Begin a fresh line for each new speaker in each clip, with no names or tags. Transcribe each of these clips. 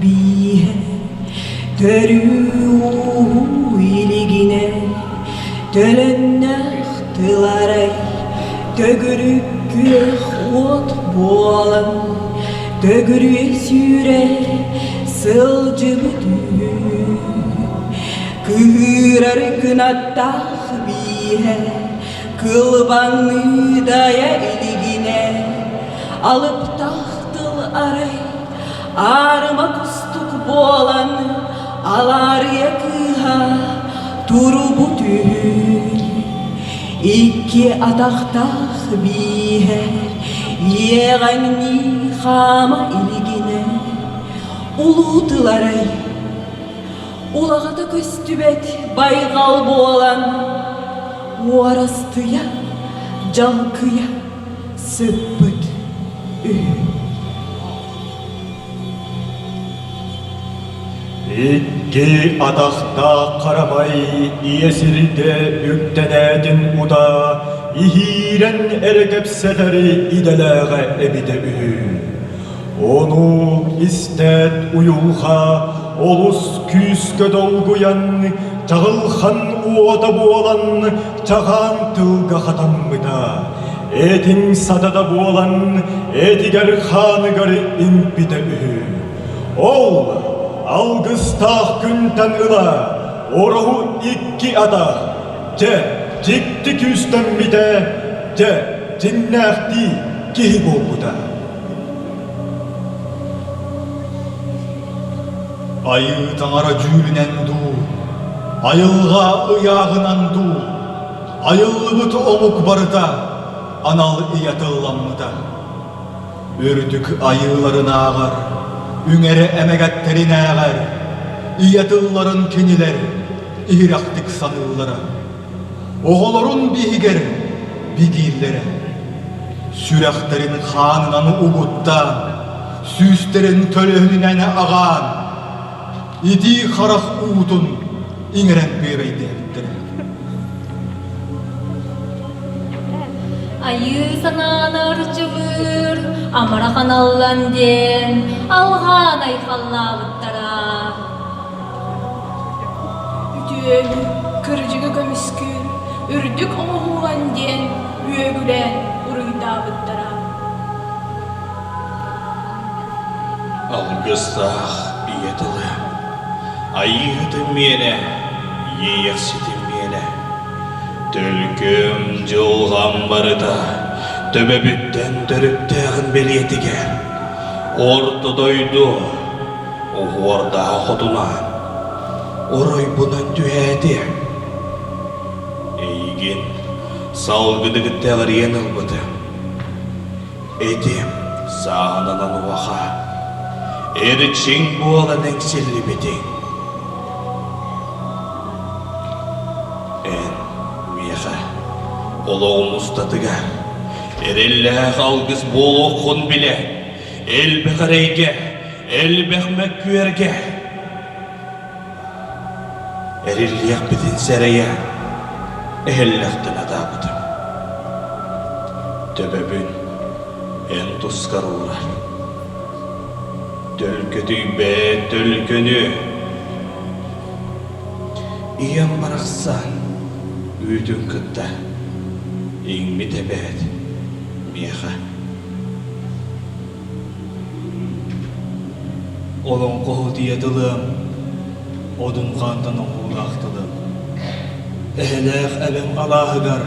бииһэ төрүү илигинэ төлөннөөх тыларай төгүрүк күөх уот буолан төгүрүйэ сүүрэ сылдьыбыт үһү. Кыырар кынаттаах бииһэ кылбаҥныы дайа илигинэ алыптаах тыл арай аарыма кустук буолан алаарыйа кыыһа турубут үһү. Икки атахтаах бииһэ иэҕэҥнии хаама илигинэ улуу тыларай улаҕата көстүбэт байҕал буолан уорастыйа дьалкыйа сыппыт үһү.
Икки атахтаах харамай ийэ сиргэ үктэнээтин утаа иһиирэн эрэ кэпсэтэр идэлээҕэ эбитэ үһү. Ону истээт уйулҕа олус күүскэ долгуйан, чаҕылхан уота буолан чаҕаан тылга хатаммыта. Этиҥ сатата буолан этигэр хааныгар иҥпитэ үһү. Ол алгыстаах күнтэн ыла ороһу икки атах, дьэ, дьикти күүстэммитэ, дьэ, дьиҥнээхтии киһи буолбута. Айыы таҥара дьүүлүнэн дуу, айылҕа ыйааҕынан дуу, айыллыбыт омук барыта анал ийэ тылламмыта. Үрдүк айыыларынааҕар, үҥэрэ эмэгэттэринээҕэр ийэ тылларын кинилэр иһирэхтик саныыллара. Оҕолорун биһигэр бигииллэрэ. Сүрэхтэрин хаанынан угуттаан, сүүстэрин көлөһүнүнэн аҕаан, итии харах уутун иҥэрэн бүөбэйдээбиттэрэ.
Айыы санааны арчылыыр амарах аналлан диэн алҕаан айхаллаабыттара.
Үтүөнү, кырдьыгы көмүскүүр үрдүк оҥоһуулан диэн үөгүлээн уруйдаабыттара.
Алгыстаах ийэ тылы, айыыһытым миэнэ, иэйэхситим миэнэ. Төлкөм, дьылҕам барыта төбөбүттэн төрүттээҕин бэлиэтигэр Орто дойду оһуордаах хотунаан оройбунан түһээтэ. Эйигин салгыны кытта эҕирийэн ылбытым. Этим сааһынан онуоха эрчиҥ буолан эҥсиллибитиҥ. Эн миэхэ олоҕум устатыгар эрэллээх алгыс буолуоххун билэ, элбэх эрэйгэ, элбэх мөккүөргэ Эриллиэхпитин сэрэйэ, эһэллэхтэн атаабытым. Төбөбүн эн тускар уурар. Төлкөтүйбэт төлкөнү. Ийэм барахсан үүтүн кытта иҥмит эбээт миэхэ.
Олоҥхоһут ийэ тылым, Одун хаантан оҥоһуулаах тылым. Эһэлээх эбэм алааһыгар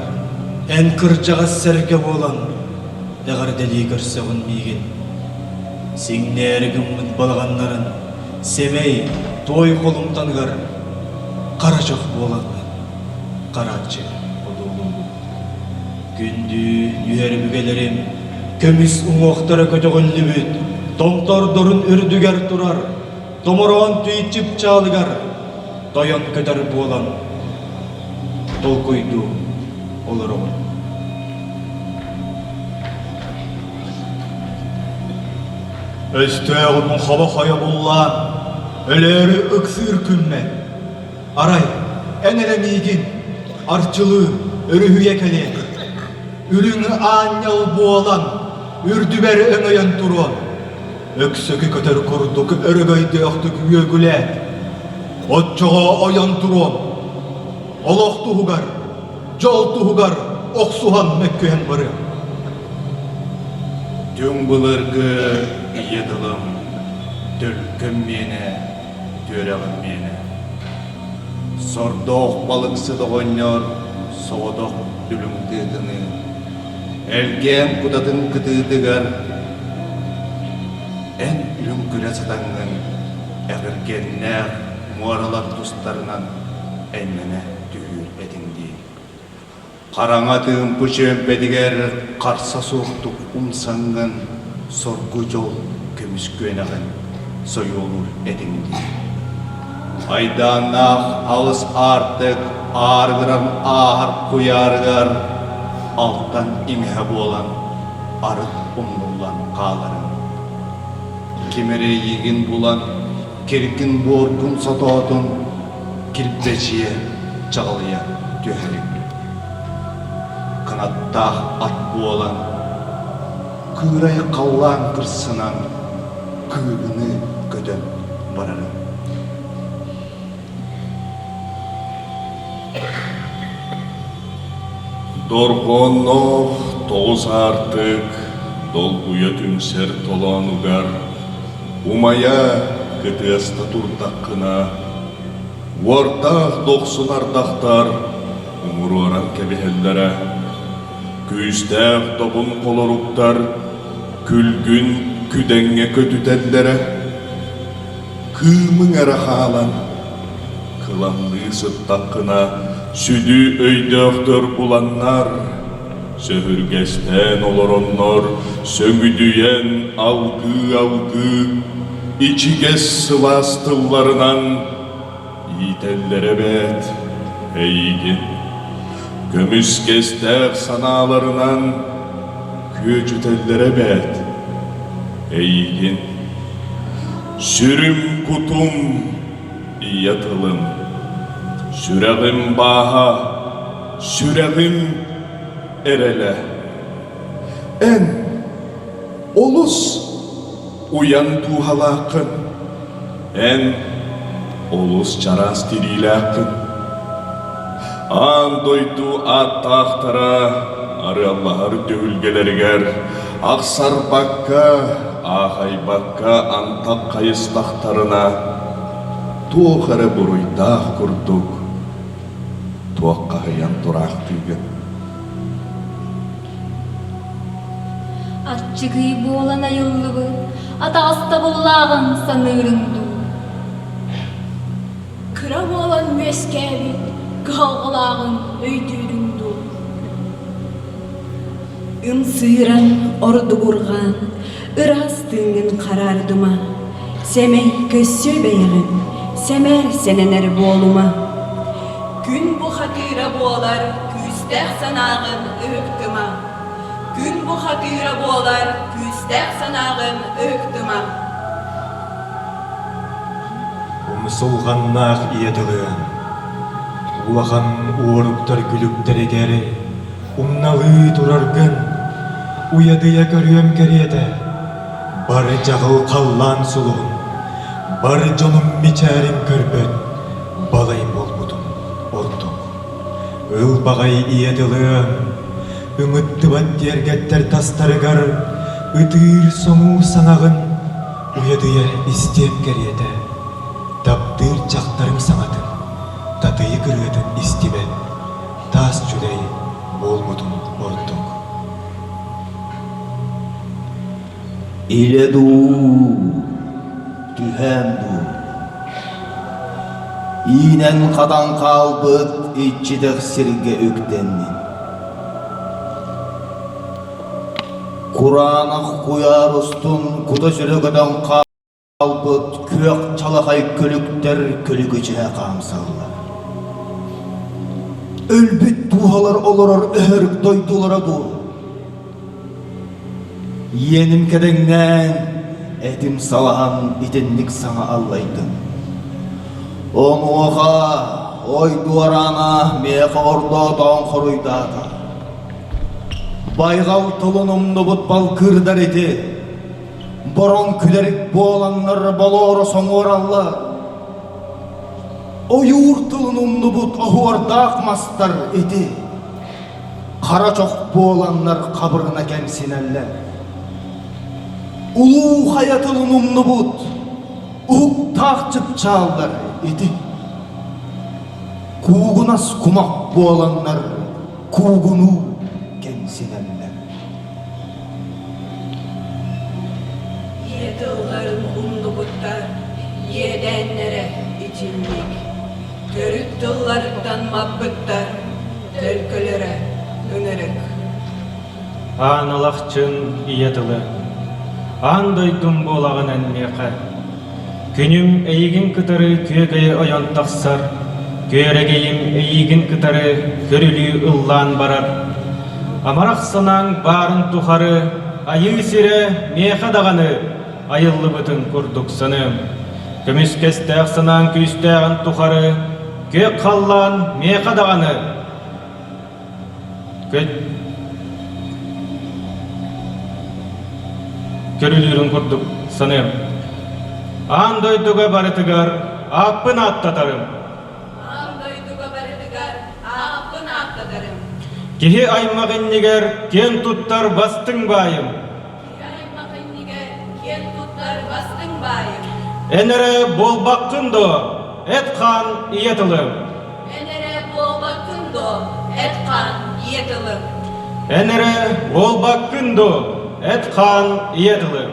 эн кырдьаҕас сэргэ буолан эҕэрдэлии көрсөҕүн миигин. Сиҥнээри гыммыт балаҕаннарын сэмэй туой холумтаныгар хара чох буолаҥҥын харааччы одуулуугун. Күндү нүһэр өбүгэлэрим көмүс уҥуохтара көтөҕүллүбүт томтордорун үрдүгэр турар томороон түй чыпчаалыгар тойон көтөр буолан толкуйдуу олороҕун.
Өстөөҕүм хобо-хойо буллаан, өлөөрү ыксыыр күммэр Арай, эн эрэ миигин арчылыы, өрүһүйэ кэлиэҥ. Үрүҥ аанньал буолан, үрдүбэр өҥөйөн туруоҥ. Өксөкү көтөр курдук өрөгөйдөөхтүк үөгүлээт, оччоҕо ойон туруом, олох туһугар, дьол туһугар охсуһан мөккүһэн барыам.
Түҥ былыргы ийэ тылым, төлкөм миэнэ, түөрэҕим миэнэ. Сордоох балыксыт оҕонньор соҕотох дүлүҥ тыатыныы Элгээн кутатын кытыытыгар эн лүҥкүрэ сытаҥҥын эҕиргэннээх муоралар тустарынан эймэнэ түһүүр этиҥ дии. Хараҥа тыымпы чүөмпэтигэр харса суохтук умсаҥҥын соргу-дьол көмүскүөнэҕин сойуолуур этиҥ дии. Айдааннаах алыс аартык аарыгыран ааһар куйаарыгар алтан иҥэһэ буолан арыт умнуллан хааларыҥ. Ким эрэ эйиигин булан киргин-буоргун сотоотун килбэчийэ чаҕылыйа түһэриҥ. Кынаттаах ат буолан кыырай халлаан кырсынан кыыһыныы көтөн барарым.
Дорҕоонноох тоҕус аартык долгуйа түмсэр толоонугар умайа кытыаста турдаххына, уордаах дохсун ардахтар умуруоран кэбиһэллэрэ. Күүстээх добун холоруктар күлгүн күдэҥҥэ көтүтэллэрэ. Кыымыҥ эрэ хаалан, кыламныы сыттаххына, сүдү өйдөөхтөр буланнар, сөһүргэстээн олороннор, сөҥүдүйэн алгыы-алгыы, ичигэс сылаас тылларынан Иитэллэрэ эбээт, эйигин, көмүскэстээх санааларынан күөдьүтэллэрэ эбээт, эйигин. Сүрүм-кутум, ийэ тылым, сүрэҕим бааһа, сүрэҕим эрэлэ. Эн олус уйан дууһалааххын. Эн олус чараас тириилээххин. Аан дойду ааттаахтара арыаллаһар түһүлгэлэригэр ахсарбакка, аахайбакка антах хайыстахтарына, туох эрэ буруйдаах курдук туоххаһыйан тураахтыыгын.
Аччыгый буолан айыллыбыт, атаҕастабыллааҕын саныырыҥ дуу?
Кыра буолан үөскээбит, кыһалҕалааҕын өйдүүрүҥ дуу?
Ымсыыран, ордугурҕаан, ыраас тыыҥҥын хараардыма, сэмэй көссүө бэйэҕин, сэмээр сэнэнэр буолума. Күн бухатыыра буолар күүстээх санааҕын ыһыктыма. Күн бухатыыра буолар күүстээх санааҕын ыһыктыма.
Умсулҕаннаах ийэ тылыан, улахан уоруктар күлүктэригэр умналыы тураргын уйадыйа көрүөм кэриэтэ, бары дьаҕыл халлаан сулуһун, бар дьонум мичээрин көрбөт балай буолбутум ордук. Ылбаҕай ийэ тылыам, ыҥыттыбат тиэргэттэр тастарыгар ытыыр-соҥуур саҥаҕын уйадыйа истиэм кэриэтэ, таптыыр дьахтарым саҥатын, татыйык ырыатын истибэт таас дьүлэй буолбутум ордук.
Илэ дуу, түһээн дуу, иинэн-хатан хаалбыт иччитэх сиргэ үктэннин. Кураанах куйаар устун кута-сүрэ көтөн хаалбыт күөх чалахай күлүктэр күлүкүчүһэ хаамсаллар. Өлбүт дууһалар олорор өһөрүк дойдулара дуу? Иэним кэдэҥнээн, этим салаһан итинник саҥа аллайдым. Онуоха ой дуораана миэхэ ордоотоон хоруйдаата. Байҕал тылын умнубут балкыырдар ити. Бороҥ күлэрик буоланнар болоро соҥуораллар. Ойуур тылын умнубут оһуордаах мастар ити. Хара чох буоланнар хабырына кэмсинэллэр. Улуу хайа тылын умнубут уһуктаах чыпчааллар ити. Куугунас кумах буоланнар куугунуу кэмсинэллэр.
Ийэ тылларын умнубуттар, иэдээннэрэ итинник. Төрүт тылларыттан маппыттар, төлкөлөрө ынырык.
Аан Алахчын ийэ тылы, аан дойдум буолаҕын эн миэхэ. Күнүм эйигин кытары күөгэйэ ойон тахсар, күөрэгэйим эйиигин кытары көрүлүү ыллаан барар. Амарах санааҥ баарын тухары айыы сирэ миэхэ даҕаны айыллыбытын курдук саныам. Көмүскэстээх санааҥ күүстээҕин тухары күөх халлаан миэхэ даҕаны Көрүлүүрүн курдук саныам. Аан дойдуга барытыгар ааппын ааттатарым.
Аан дойдуга барытыгар ааппын ааттатарым.
Киһи аймах иннигэр киэн туттар бастыҥ баайым.
Киһи аймах иннигэр киэн туттар бастыҥ баайым.
Эн эрэ буолбаккын дуо, эт-хаан ийэ тылым.
Эн эрэ буолбаккын дуо, эт-хаан ийэ тылым.
Эн эрэ буолбаккын дуо, эт-хаан ийэ тылым.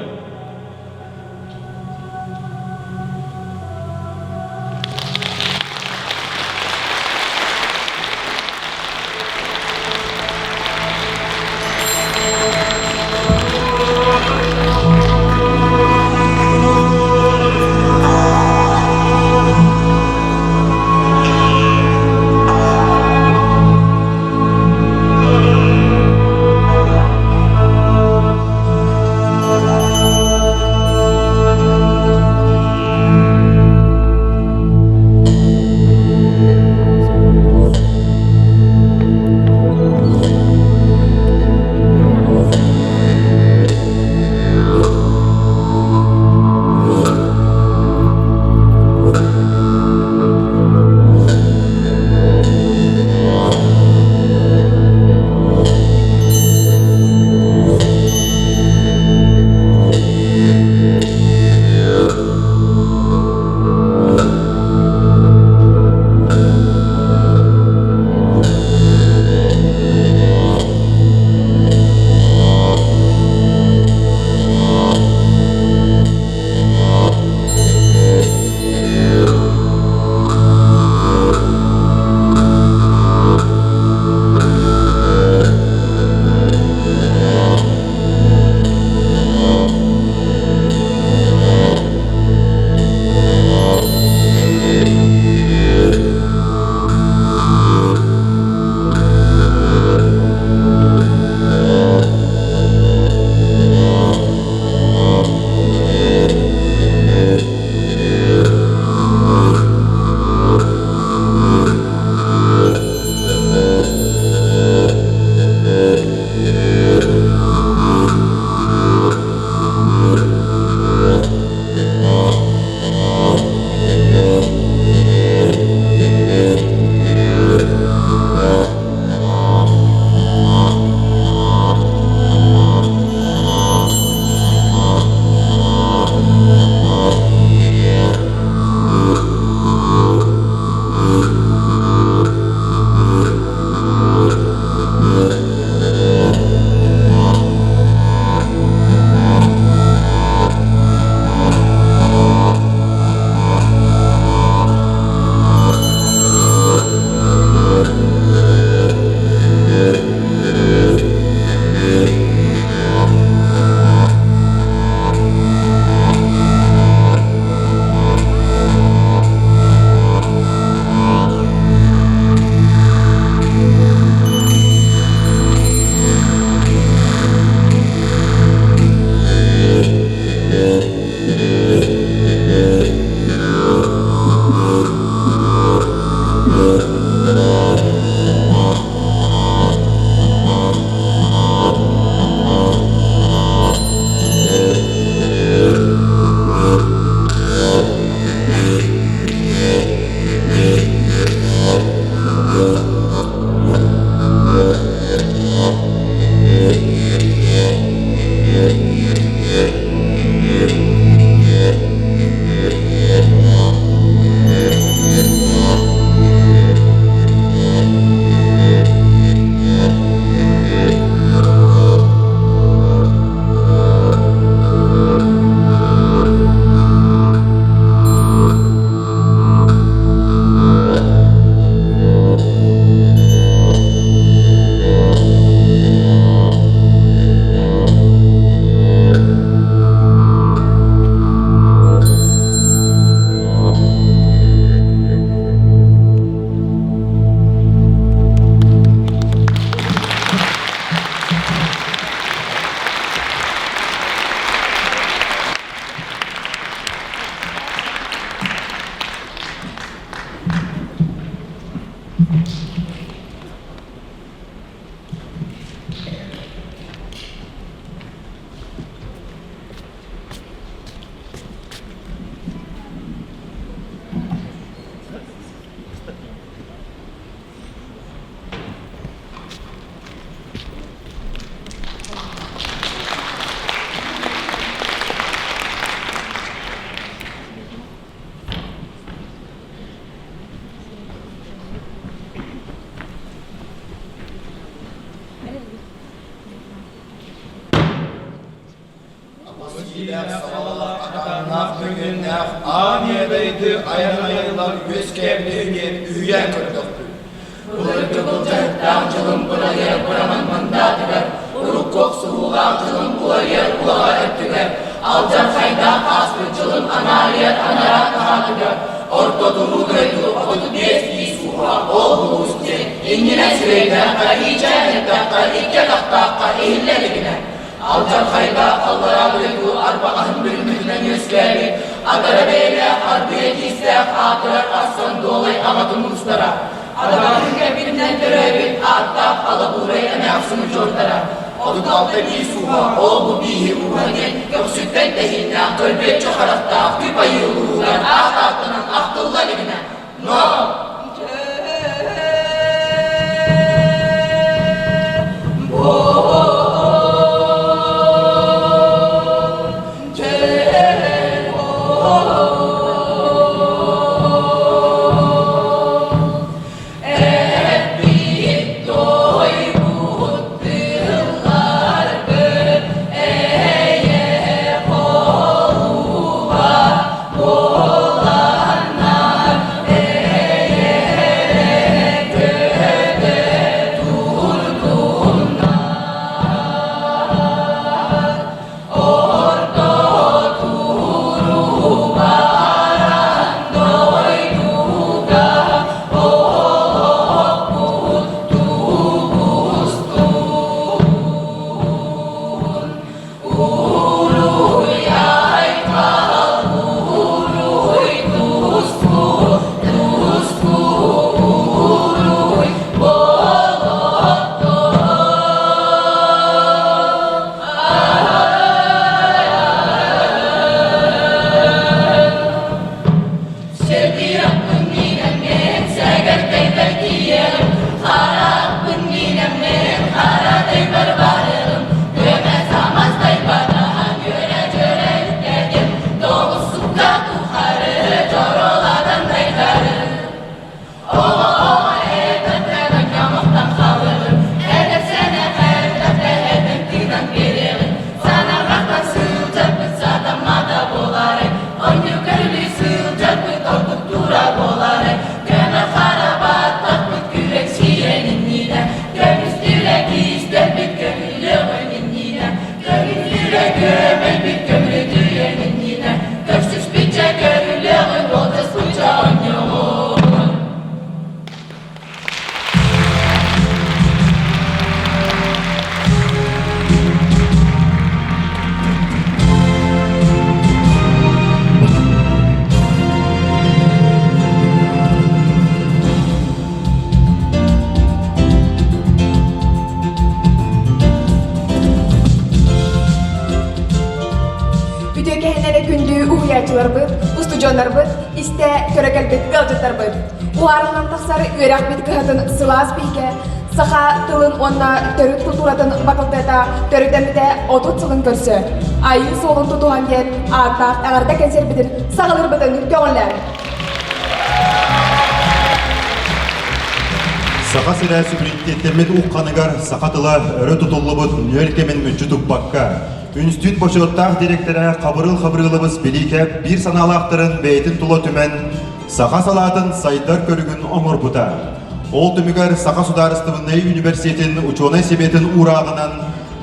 Иитиилээх саҕалаах атааннаах мөҥүөннээх аан ийэ дойду айан айыллан үөскээбит диэн үһүйээн көрдөхпүт.
Былыргы былдьаһыктаах дьылым бырайар быраман мындаатыгар, урукку охсуһуулаах дьылым уларыйар улаҕа өттүгэр, алдьархайдаах ааспыт дьылым анаарыйар анараа таһаатыгар, орто туруу дойду 35 биис ууһа ол булуус диэн иннинэн сирэйдээххэ, иичээн эттэххэ, икки атахтаахха иһиллэ илигинэ, Алдьархайдаах аллараа дойду арбаҕаһын бүрүммүтүнэн үөскээбит, адара бэйэлээх арбыйа тиистээх аатырар Арсан Дуолай аҕатын уустара, Адаҕатын кэлбитинэн төрөөбүт ааттаах Алабуурай эмээхсин удьуордара, 36 биис ууһа, ол-бу бииһи ууһа диэн көхсүттэн тэһииннээх көрбүөччү харахтаах күп айыы улууһугар аат ааттанан ахтылла илигинэ, но
Үтүөкэһиннэрэ күндү уһуйааччыларбыт, устудьуоннарбыт, истэ көрө кэлбит ыалдьыттарбыт. Уһаарыллан тахсар үөрэхпит кыһатын сылаас биһигэ саха тылын уонна төрүт култууратын бакылтыата төрүттэммитэ 30 сылын көрсө Айыы суолун тутуһан диэн ааттаах эҕэрдэ кэнсиэрбитин саҕалыырбытын көҕүлээн.
Саха сирэ суверенитеттэммит ухханыгар саха тыла өрө тутуллубут нүөл кэмин мүччү туппакка, үнстүүт бочуоттаах дириэктэрэ Хабырыыл Хабырыылабыс Билиикэп биир санаалаахтарын бэйэтин тула түмэн, саха салаатын сайдар көрүҥүн оҥорбута. Ол түмүгэр Саха судаарыстыбаннай университетин учуонай сэбиэтин уурааҕынан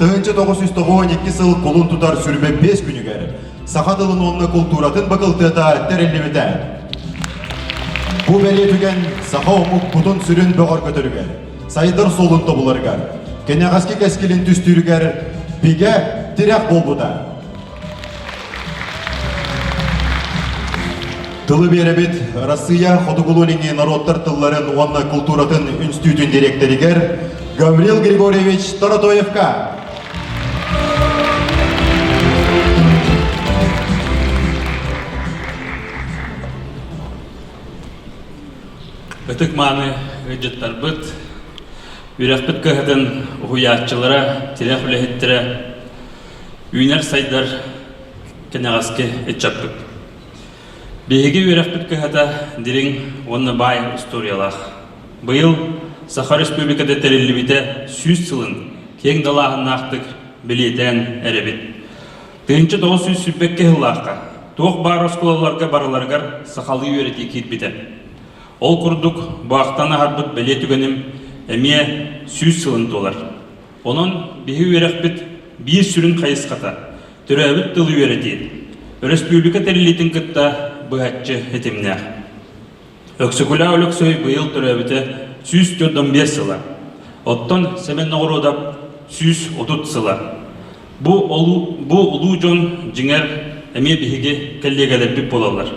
1992 сыл кулун тутар 25 күнүгэр саха тылын уонна култууратын бакылтыата тэриллибитэ. Бу бэлиэ түгэн саха омук кутун-сүрүн бөҕөргөтөрүгэр, сайдар суолун тобуларыгар, кэнэҕэски кэскилин түстүүрүгэр бигэ тирэх буолбута. Тылы биэрэбит Россия Хотугулуу-Илиҥҥи норуоттар тылларын уонна култууратын үнстүүтүн дириэктэригэр Гаврил Григорьевич Торотоевка.
Ытык-мааны ыалдьыттарбыт, үрэхпит кыһатын уһуйааччылара, тирэх үлэһиттэрэ, үүнэр-сайдар кэнэҕэски ыччаппыт. Биһиги үөрэхпит кыһата дириҥ уонна баай устуоруйалаах. Быйыл Саха Республиката тэриллибитэ 100 сылын киэҥ далааһыннаахтык бэлиэтээн эрэбит. 1922 сыллаахха туох баар оскуолаларга барыларыгар сахалыы үөрэтии киирбитэ. Ол курдук, бу ахтан аһарбыт бэлиэ түгэним эмиэ 100 сылын туолар. Онон биһи үөрэхпит биир сүрүн хайысхата төрөөбүт тылы үөрэтии, өрөспүүбүлүкэ тэриллиитин кытта быһаччы ситимнээх. Өксөкүлээх Өлөксөй быйыл төрөөбүтэ 145 сыла, оттон Сэмэн Ноҕуруодап 130 сыла. Бу, бу улуу дьон дьиҥэр эмиэ биһиги кэллиэгэлэрбит буолаллар.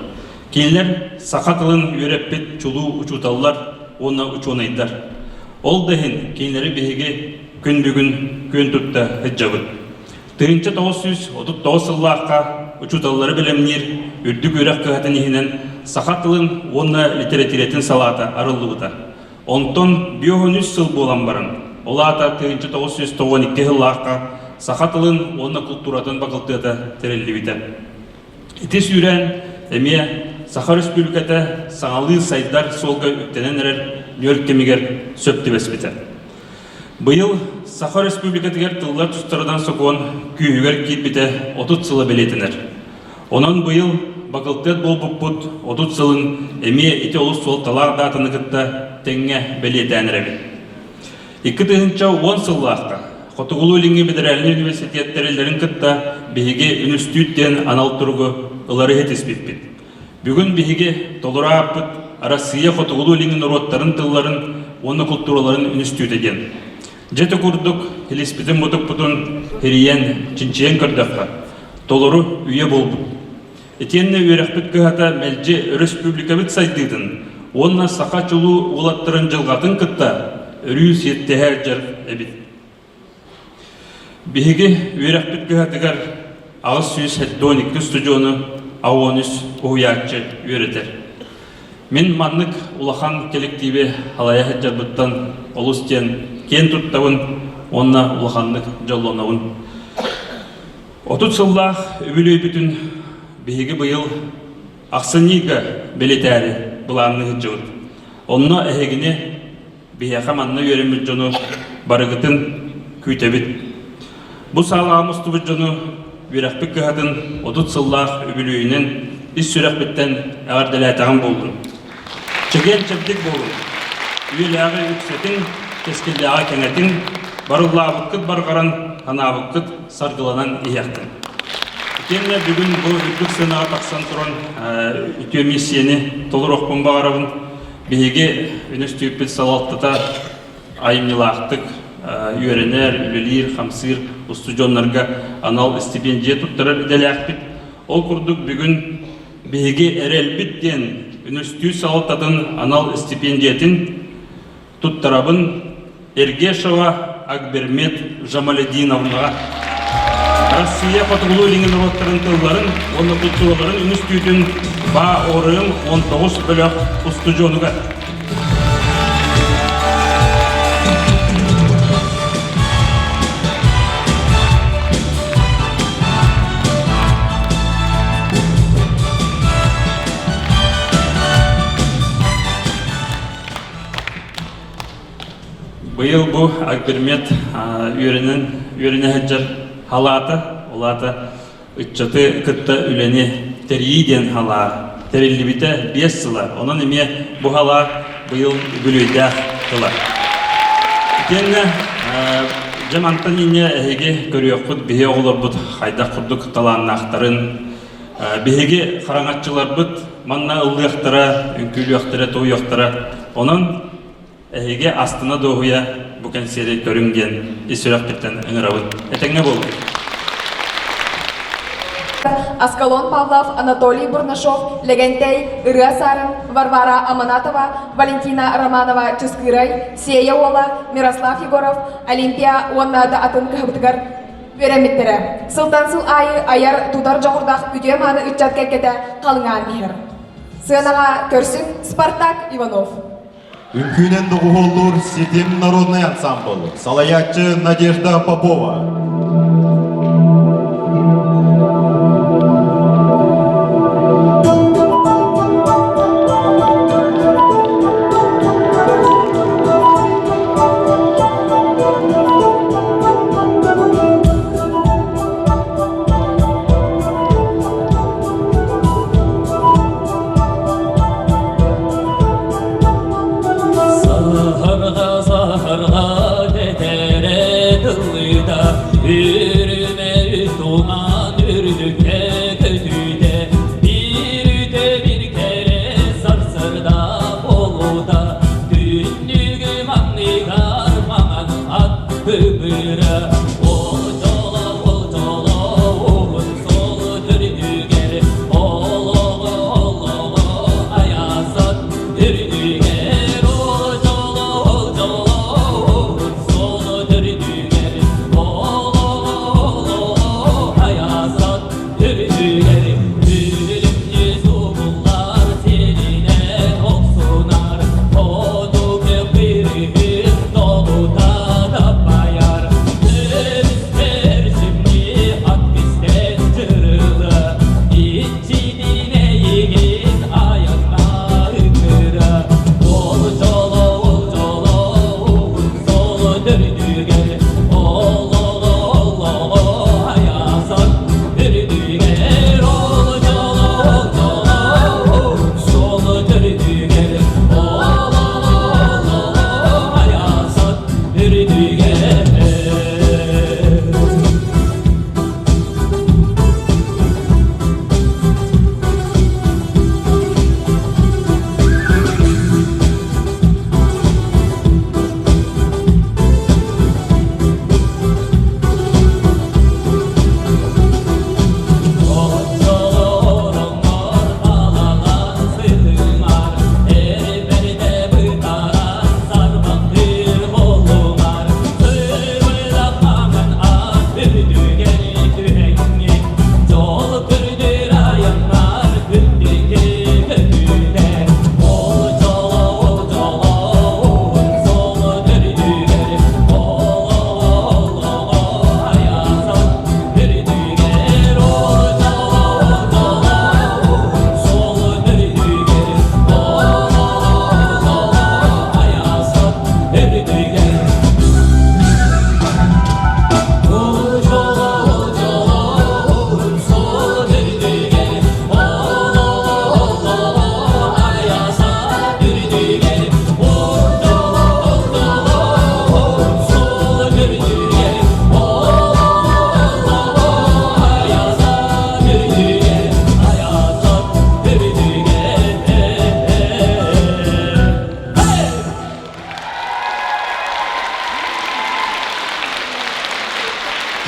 Кинилэр саха тылын үөрэппит чулуу учууталлар уонна учуонайдар. Ол да иһин кинилэри биһиги күн бүгүн күөн тутта сылдьабыт. 1939 сыллаахха учууталлары бэлэмниир үрдүк үөрэх кыһатын иһинэн саха тылын уонна литэрэтиирэтин салаата арыллыбыта. Онтон 53 сыл буолан баран, ол аата 1992 сыллаахха саха тылын уонна култууратын бакылтыата тэриллибитэ. Ити сүүрээн эмиэ Саха Өрөспүүбүлүкэтэ саҥалыы сайдар суолга үктэнэн эрэр нүөл кэмигэр сөп түбэспитэ. Быйыл Саха Өрөспүүбүлүкэтигэр тыллар тустарынан сокуон күүһүгэр киирбитэ 30 сыла бэлиэтэнэр. Онон быйыл бакылтыат буолбуппут 30 сылын эмиэ ити олус суолталаах даатаны кытта тэҥҥэ бэлиэтээн эрэбит. 2010 сыллаахха Хотугулуу-Илиҥҥи федеральнай университет тэриллэрин кытта биһиги үнүстүүт диэн анал туругу ылары ситиспиппит. Бүгүн биһиги толору ааппыт Арассыыйа Хотугулуу-Илиҥҥи норуоттарын тылларын уонна култуураларын үнүстүүтэ диэн. Дьэ ити курдук илиспитин-мутукпутун хэрийэн, чинчийэн көрдөххө, толору үйэ буолбут. Итиэннэ үөрэхпит кыһата мэлдьи өрөспүүбүлүкэбит сайдыытын уонна саха чулуу уолаттарын дьылҕатын кытта өрүү сиэттиһэ сылдьар эбит. Биһиги үөрэхпит кыһатыгар 872 устудьуону АОН-үс уһуйааччы үөрэтэр. Мин маннык улахан кэлэктииби халайа сылдьарбыттан олус диэн киэн туттабын уонна улаханнык дьоллонобун. 30 сыллаах үбүлүөйбүтүн биһиги быйыл ахсынньыга бэлиэтээри былаанныы сылдьабыт. Онно эһигини биһиэхэ манна үөрэммит дьону барыгытын күүтэбит. Бу саалаҕа мустубут дьону үөрэхпит кыһатын 30 сыллаах үбүлүөйүнэн ис сүрэхпиттэн эҕэрдэлээтэҕим буоллун. Чэгиэн-чэбдик буолуҥ, үйэлээҕи үксэтиҥ, кэскиллээҕи кэҥэтиҥ, барыллаабыккыт барҕаран, санаабыккыт саргыланан иһиэхтин. Итиэннэ бүгүн бу үрдүк сыанаҕа тахсан туран үтүө миссияны толоруохпун баҕарабын. Биһиги үнүстүүппүт салалтата айымньылаахтык үөрэнэр, үлэлиир, хамсыыр устудьуоннарга анал истипиэндьийэ туттарар идэлээхпит. Ол курдук бүгүн биһиги эрэлбит диэн үнүстүүт салалтатын анал истипиэндьийэтин туттарабын Эргешова Акбермет Жамалединовнаҕа. Россия Хотугулуу-Илиҥҥи норуоттарын тылларын уонна култуураларын үнүстүүтүн БАОР-ын 19 бөлөх устудьуонугар. Быйыл бу Акбермет үөрэнэн үөрэнэ сылдьар халаата, ол аата ыччаты кытта үлэни тэрийии диэн халаа тэриллибитэ 5 сыла. Онон эмиэ бу халаа быйыл үбүлүөйдээх тыла. Итиэннэ дьэ мантан инньэ эһиги көрүөххүт биһи оҕолорбут хайдах курдук талааннаахтарын, биһиги хараҥаччыларбыт манна ыллыахтара, үҥкүүлүөхтэрэ, туойуохтара. Онон Эһиги астына дуоһуйа бу кэнсиэри көрүҥ диэн ис сүрэхпиттэн ыҥырабын. Этэҥҥэ буолуҥ.
Аскалон Павлов, Анатолий Бурнашов, Лэгэнтэй, Ырыа Сарын, Варвара Аманатова, Валентина Романова Чыскыырай, Сиэйэ Уола, Мирослав Егоров, Олимпия уонна да атын кыһабытыгар үөрэммиттэрэ. Сылтан сыл аайы айар, тутар дьоҕурдаах үтүө-мааны ыччат кэккэтэ халыҥаан иһэр. Сыанаҕа көрсүҥ Спартак Иванов.
Үҥкүүнэн доҕуһуоллуур Ситим народнай ансамбл, салайааччы Надежда Попова.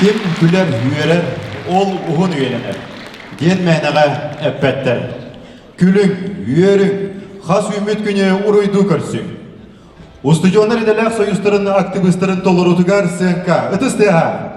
Ким күлэр, үөрэр, ол уһун үйэлэнэр, диэн мээнэҕэ эппэттэр. Күлүҥ, үөрүҥ, хас үүммүт күнү уруйдуу көрсүҥ. Устудьуоннар идэлээх союзтарын актыбыыстарын толоруутугар сыаҥка ытыс тыаһа!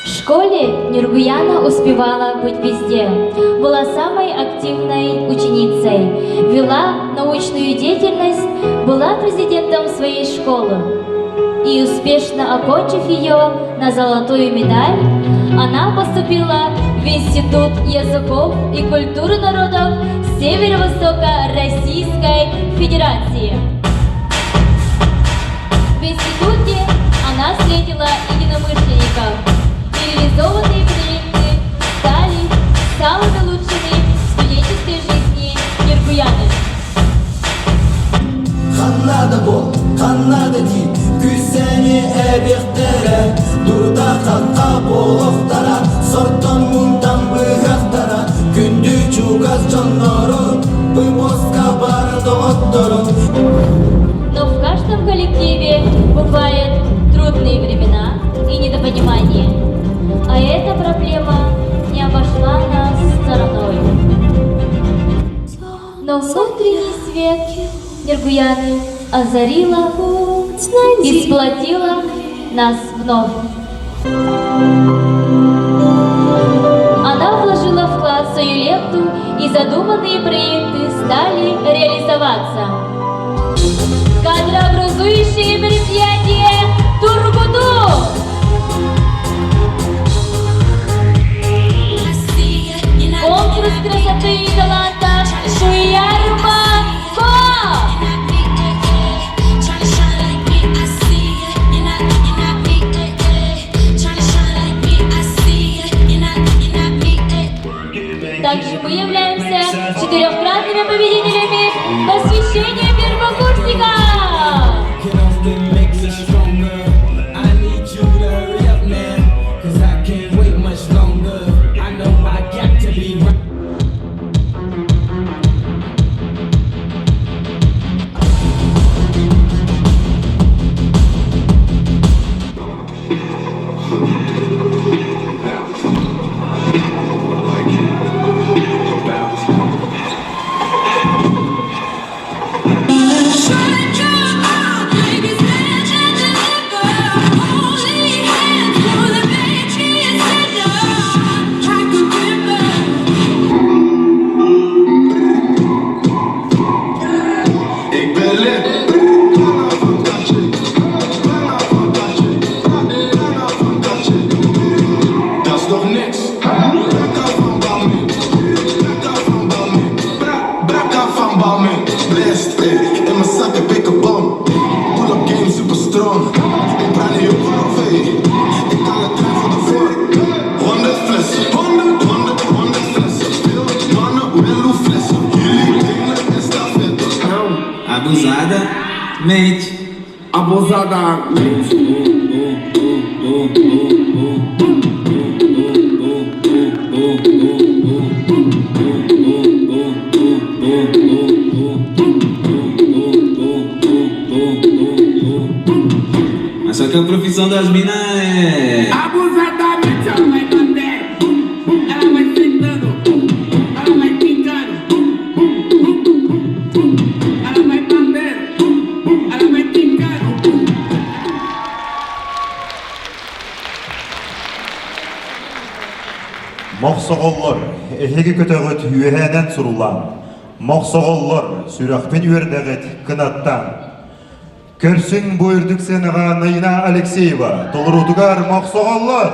В школе Нюргуяна успевала быть везде. Была самой активной ученицей, вела научную деятельность, была президентом своей школы. И успешно окончив ее на золотую медаль, она поступила в Институт языков и культуры народов Северо-Востока Российской Федерации. В институте она встретила единомышленников. И реализованные проекты стали самыми лучшими в студенческой жизни Нюргуяны.
Ханна да буол, ханна да тиий, күүс-сэниэ эбиэхтэрэ, дурда хахха буолуохтара, сортон мунтан быыһыахтара, күндү чугас дьоннорун, выпуска бары доҕотторун.
Но в каждом коллективе бывают трудные времена и недопонимание. А эта проблема не обошла нас стороной. Но внутренний свет Нергуяны озарила и сплотила нас вновь. Она вложила вклад в свою лепту, и задуманные проекты стали реализоваться. Кадрообразующие мероприятия Тургуту! Конкурс красоты и таланта Шуярма Ко! Также мы являемся четырехкратными победителями посвящения первокурсника!
Abusada, mente. Abusada, mente. Mas só que a profissão das minas é.
Abusadamente ela vai bater, ela vai sentando, ela vai.
Мохсоҕоллор, эһиги көтөҕүт үөһээнэн сурулаан, Мохсоҕоллор, сүрэхпин үөрдэҕит кынаттаан. Көрсүҥ бу үрдүк сыанаҕа Наина Алексеева толоруутугар Мохсоҕоллор!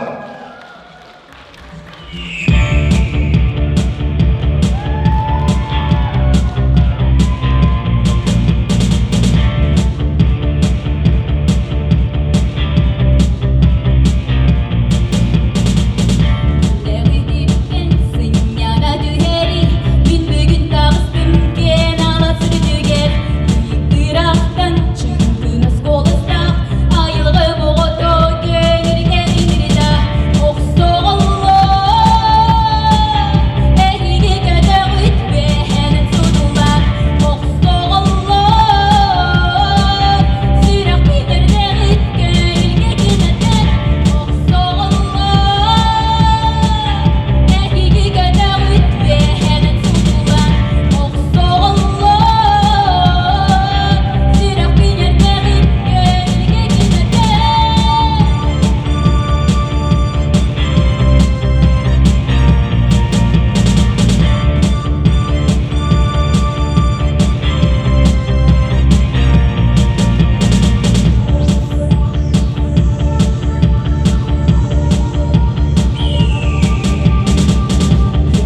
Сынньана түһэри мин бүгүн таҕыстым киэн алас үрдүгэр ыраахтан чыҥкынас куоластаах айылҕа оҕото көҥүлгэ иҥирдэ охсоҕоллор эһиги көтөҕүт бэһэнэн сутуллар охсоҕоллор сүрэхпит эрдэҕит көҥүлгэ кынаттар охсоҕоллор эһиги көтөҕүт бэһэнэн сутуллар охсоҕоллор сүрэхпин эрдэҕит көҥүлгэ кынаттар.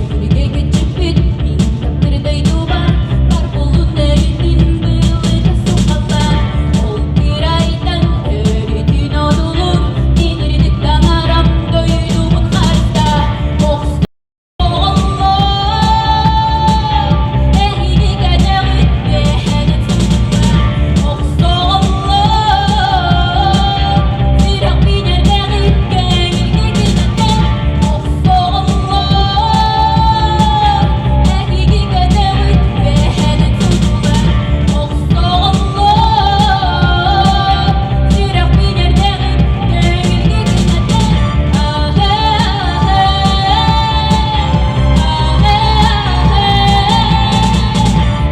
Көҥүлгэ көччүппүт мин таптыр дойдубар бар булун өйүтүн былыта сухаллар ол кырайтан өрүтүн одулур тинирдик таҥарам дойдубун харта охсоҕоллор эһиги кэтэҕит бэһэнэн сутуллар охсоҕоллор сүрэхпин эрдэҕит көҥүлгэ кынаттар охсоҕоллор эһиги кэтэҕит бэһэнэн сутуллар охсоҕоллор сүрэхпин эрдэҕит көҥүлгэ кынаттар ахэ ахэ ахэ ахэ ахэ ахэ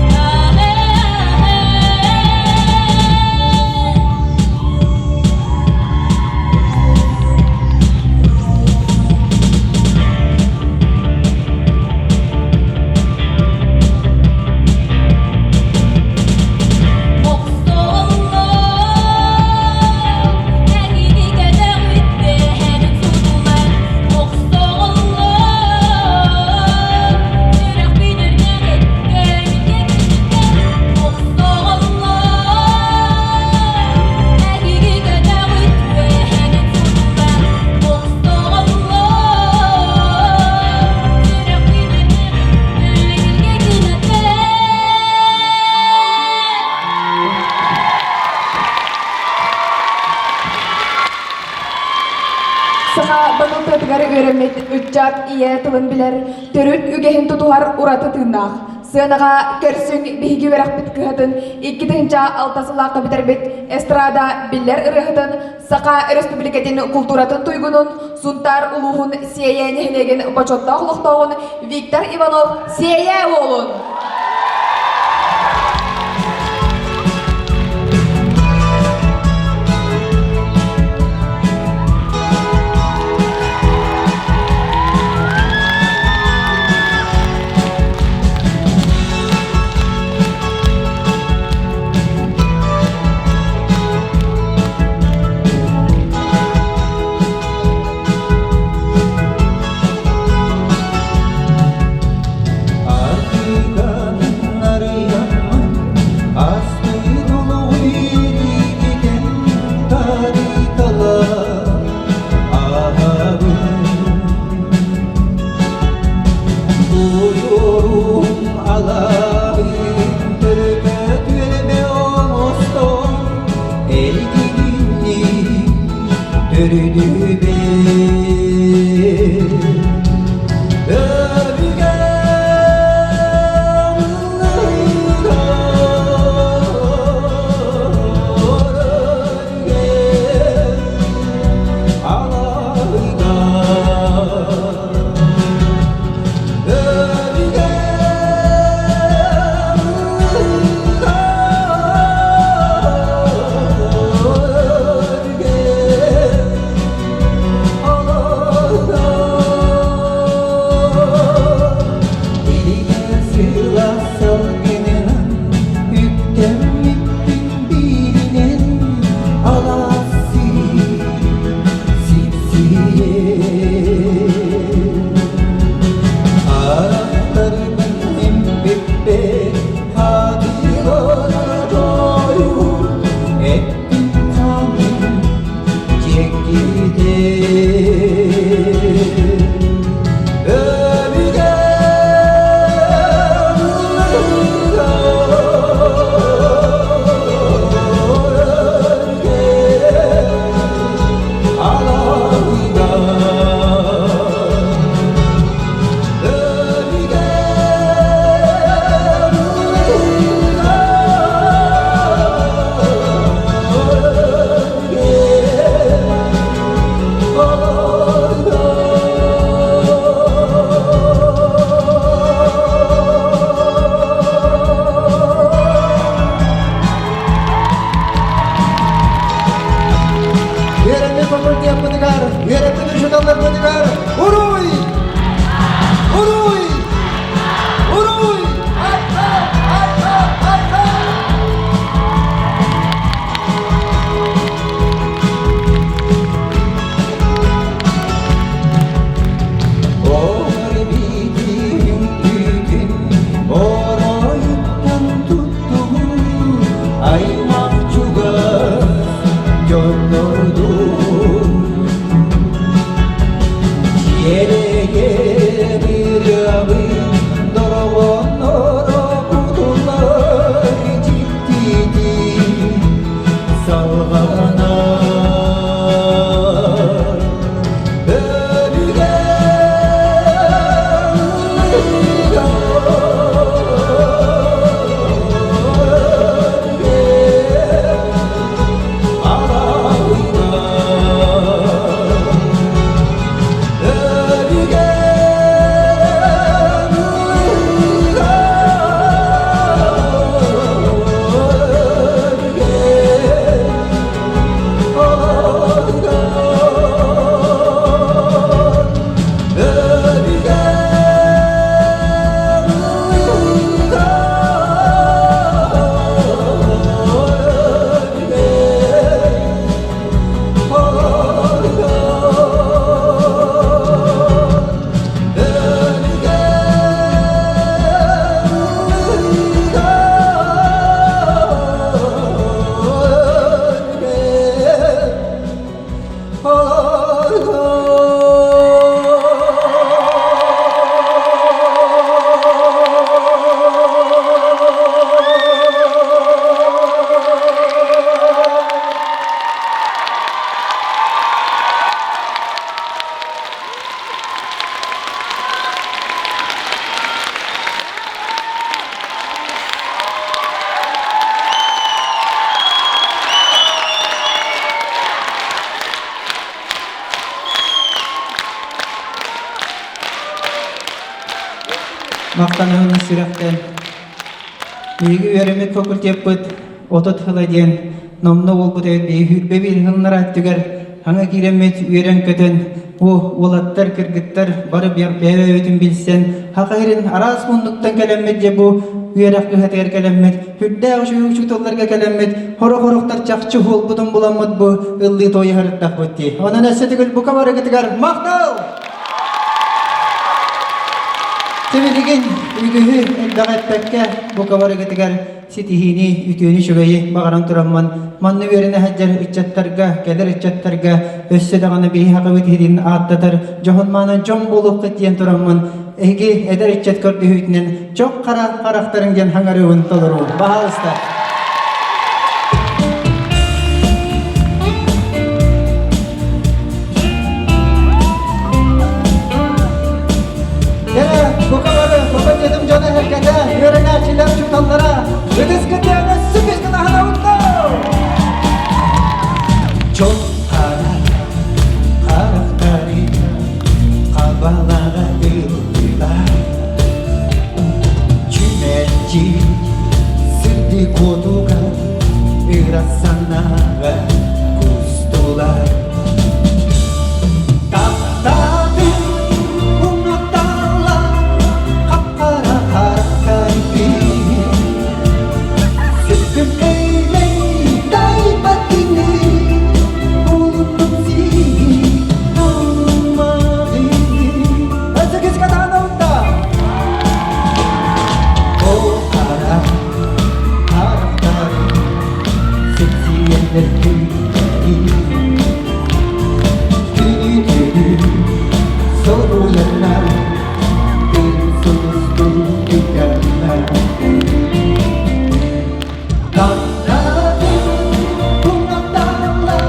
ахэ. Охсоҕоллор, эһиги кэтэҕит бэһэнэн сутуллар. Охсоҕоллор, сүрэхпин эрдэҕит көҥүлгэ кынаттар. Охсоҕоллор, эһиги кэтэҕит бэһэнэн сутуллар. Охсоҕоллор, сүрэхпин эрдэҕит көҥүлгэ кынаттар.
Саха бакылтыатыгар үөрэммит ыччат ийэ тылын билэр, төрүт үгэһин тутуһар ураты тыыннаах. Сыанаҕа көрсүҥ биһиги үөрэхпит кыһатын 2006 сыллаахха бүтэрбит эстрада биллэр ырыаһытын Саха Өрөспүүбүлүкэтин култууратын туйгунун, Сунтаар улууһун Сиэйэ нэһилиэгин бочуоттаах олохтооҕун Виктор Иванов Сиэйэ уолун!
Аймақ чугас дьоннордуун Дьиэлэйэр ырыабын дорҕоонноро кутуллар дьиктитик салҕанар. Өбүгэ
Махтанабын сүрэхтэн. Биһиги үөрэммит факультеппыт 30 сыла диэн номно буолбут эбит биһиги сүүрбэ биир сыллара өттүгэр хаҥа киирэммит үөрэн-көтөн бу уолаттар, кыргыттар бары бэйэ-бэйэбитин билсэн саха сирин араас муннуктан кэлэммит дьэ бу үөрэх кыһатыгар кэлэммит сүрдээх үчүгэй учууталларга кэлэммит хорох-хорохтор чахчы буолбутун буламмыт бу ыллыы туойуһарыттахпыт дии. Онон өссө төгүл бука барыгытыгар махтал! Сибилигин үгүһү элбэҕи эппэккэ бука барыгытыгар ситиһиини, үтүөнү үчүгэйи баҕаран тураммын манна үөрэнэ сылдьар ыччаттарга, кэлэр ыччаттарга өссө даҕаны биһи хахыбыт иһитин ааттатар дьоһун-маанан дьон буолуоххут диэн тураммын эһиги эдэр ыччат көрдөһүүтүнэн чох хара харахтарыҥ диэн хаҥарыыбын толоруу. Баһаалыста. Кэрэ, бука бары, факультетым дьоно эһэргэтэ, үөрэнээччилэр учууталлара, ытыс кытыаны сүпүс гынаһынабыттар!
Чох хара харахтары хабалаҕа ыллылар Чүмэчи сырдык уотугар ыра санааҕа кустулар Таптаатын умнаталла хап-хара харахтаргын Сүргүм эйлей тайбат кини улуттум сиги талмагын О хара харахтары сексиэннэр күннэри Күнү-түүнү соруйаннар Тын сулустуу түгэннэр Таптаатын умнаталлар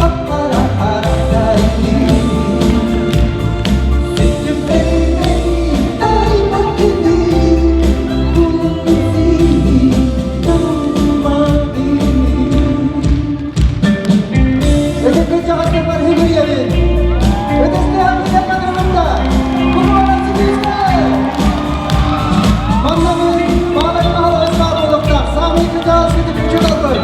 хап-хара харахтаргын Сүттүм эймэй тайбат күнү Улуттум сиги талмадым
Ытык кырдьаҕастарбар үһүгүйэбин. Ытыстыһан кытарбатырбытта. Куруона ситиистэ! Маннамын Маалай Маһалаҕас баар буолуохтаах. Саамай кырдьаҕас кытык учууталбыт.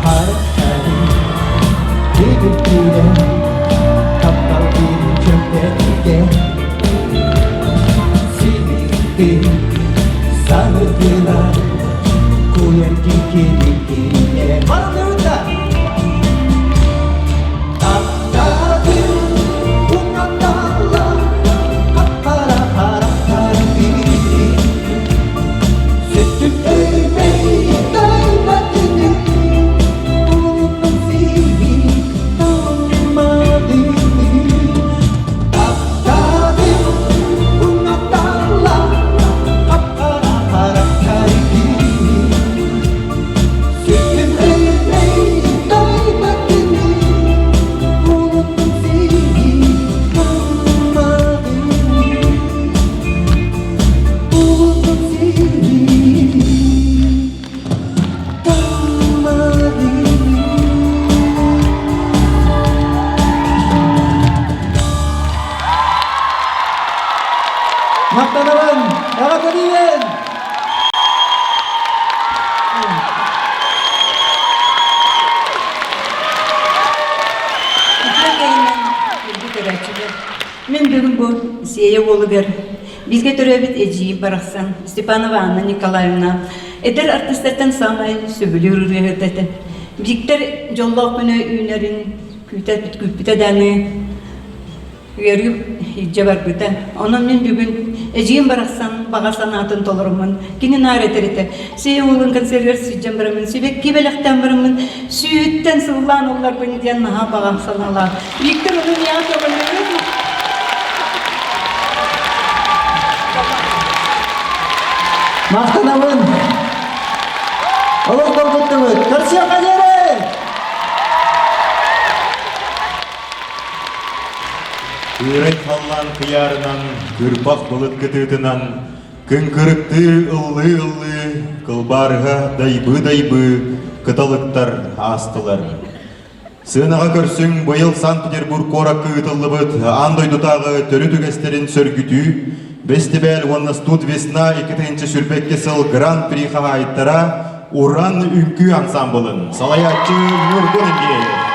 Харахтары тигиртиирэ таптал биир чөмпөтүгэ Сибирти саһытыла куйар кикирикине
Барыллыбытта!
Таптаатын умнаталла хап-хара харахтары.
Көрсүөн!
Үтүө кэһинэн күндү көрөөччүлэр. Мин бүгүн бу Сиэйэ уолугар бииргэ төрөөбүт эдьиийим барахсан Степанова Анна Николаевна эдэр артыыстартан саамай сөбүлүүр ырыаһыт этэ. Виктор дьоллоох күнэ үүнэрин күүтэ күүппүтэ даҕаны ыарыы илдьэ барбыта. Онон мин бүгүн эдьиийим барахсан баҕа санаатын толоруммун, кини наар этэр этэ. Сиэйэ уолун концергар сылдьан бараммын, сибэкки бэлэхтээн бараммын, сүүһүттэн сыллаан ылларбын диэн наһаа баҕам санаалаах. Виктор ону миэхэ көҥүллүүр.
Махтанабын! Олох долгуттубут! Көрсүөххэ диэри!
Кыырай халлаан кыйаарынан, кырбах былыт кытыытынан, кыҥкырыктыы ыллыы-ыллыы, кылбаарыһа дайбыы-дайбыы кыталыктар аастылар. Сыанаҕа көрсүҥ быйыл Санкт-Петербург куоракка ыытыллыбыт аан дойдутааҕы төрүт үгэстэрин сөргүтүү, бэстибээл уонна «Студ весна» 2022 сыл Гран-при хаһаайыттара Уран үҥкүү ансаамбылын салайааччы Ньургун Андреев.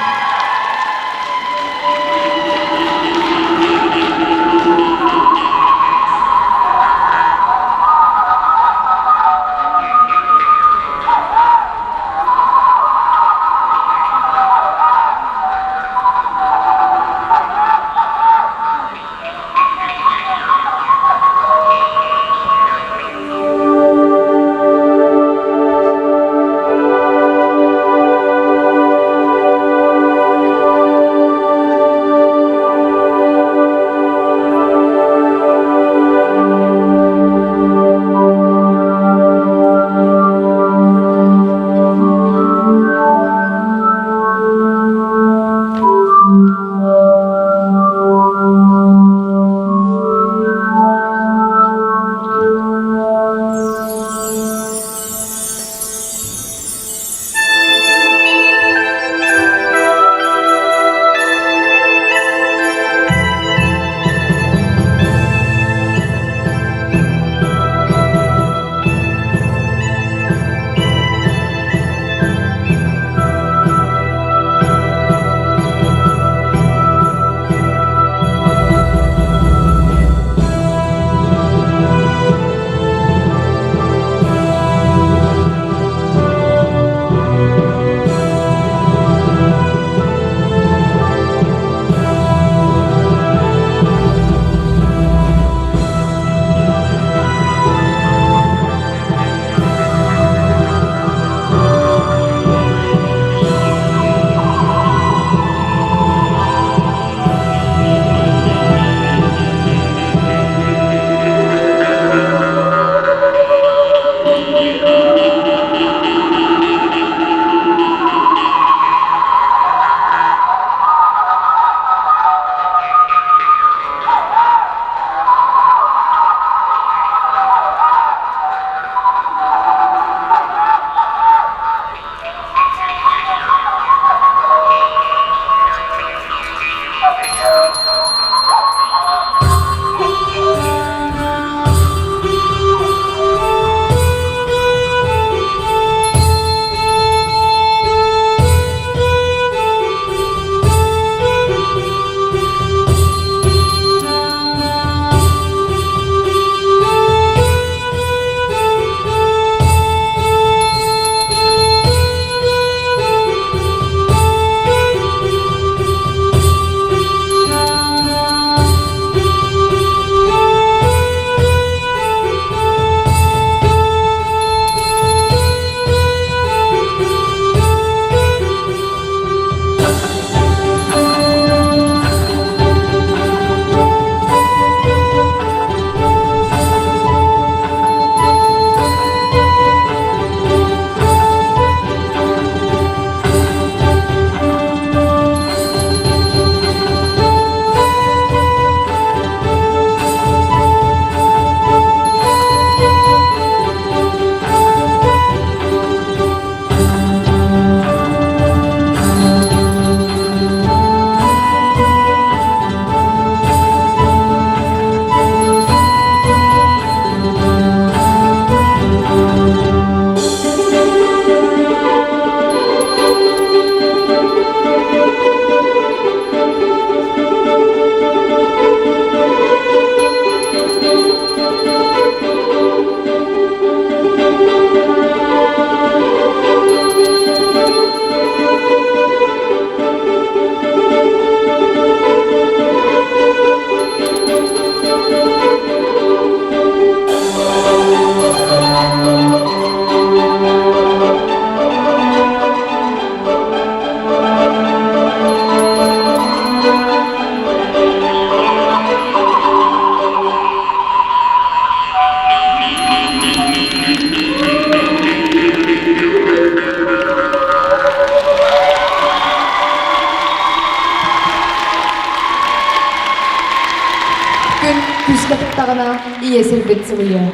Ийэ сирбит сылыйыа.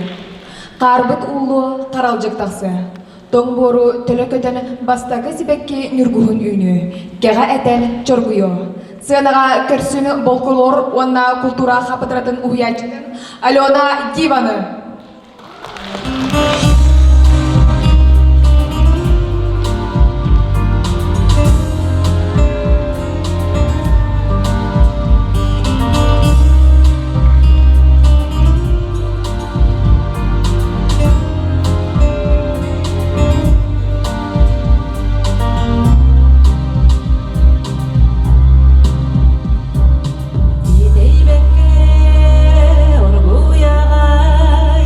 Хаарбыт уулуо, харалдьык тахсыа. Тоҥ буору төлө көтөн бастакы сибэкки ньургуһун үүнүө, кэҕэ этэн чоргуйуо. Сыанаҕа көрсүн болкулор уонна култуура хапытыратын уһуйааччытын Алена Диваны.
Тиэтэйбэккэ оргуйаҕай.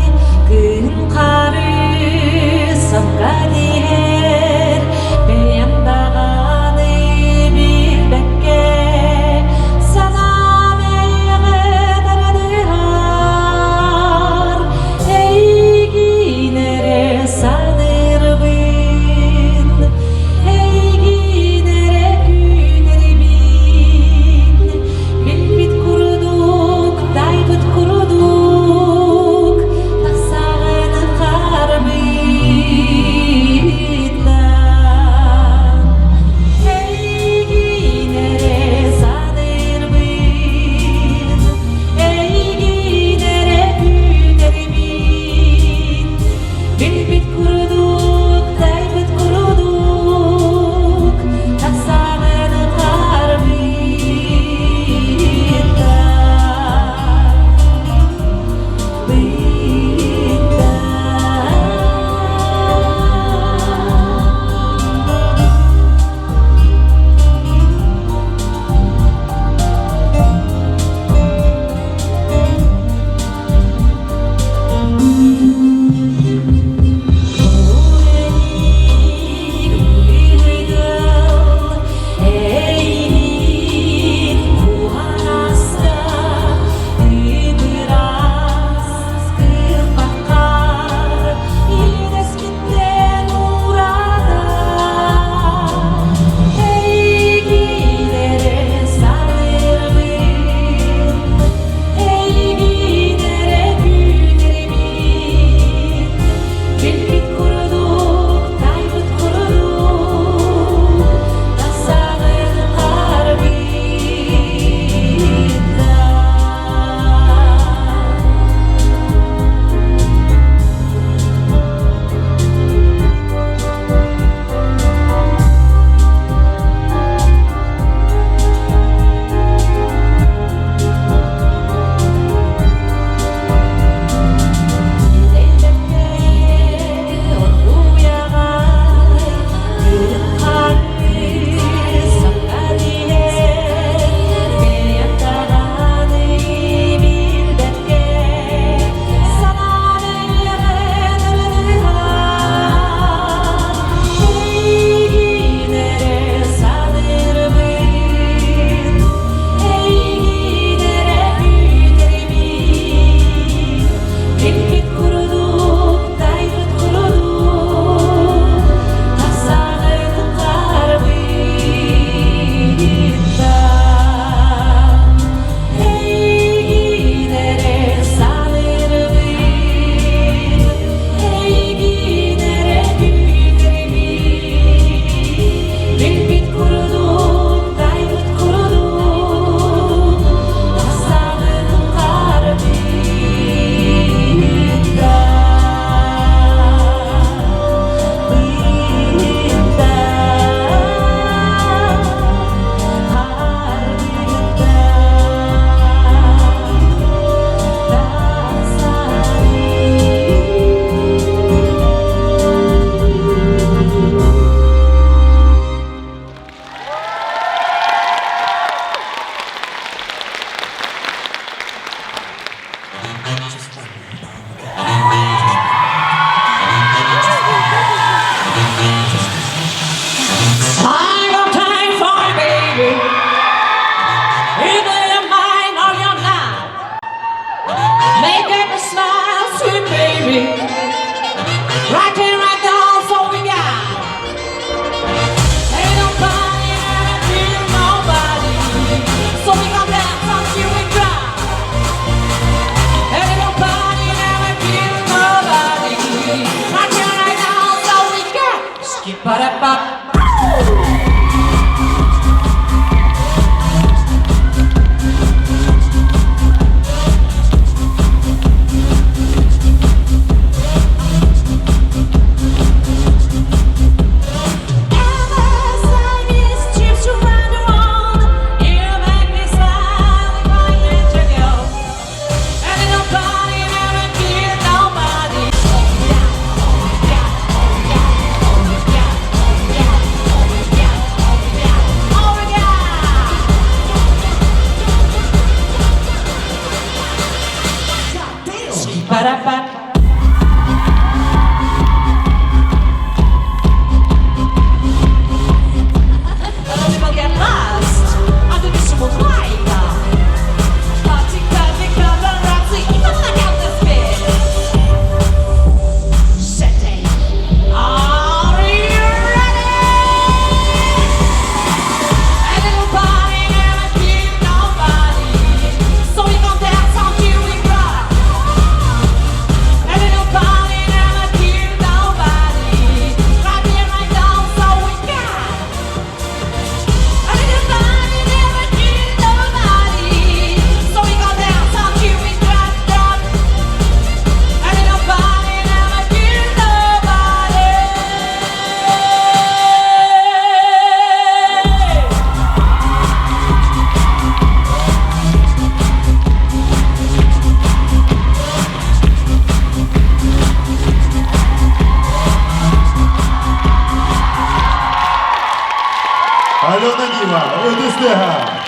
Афанасьева, ытыс тыаһа.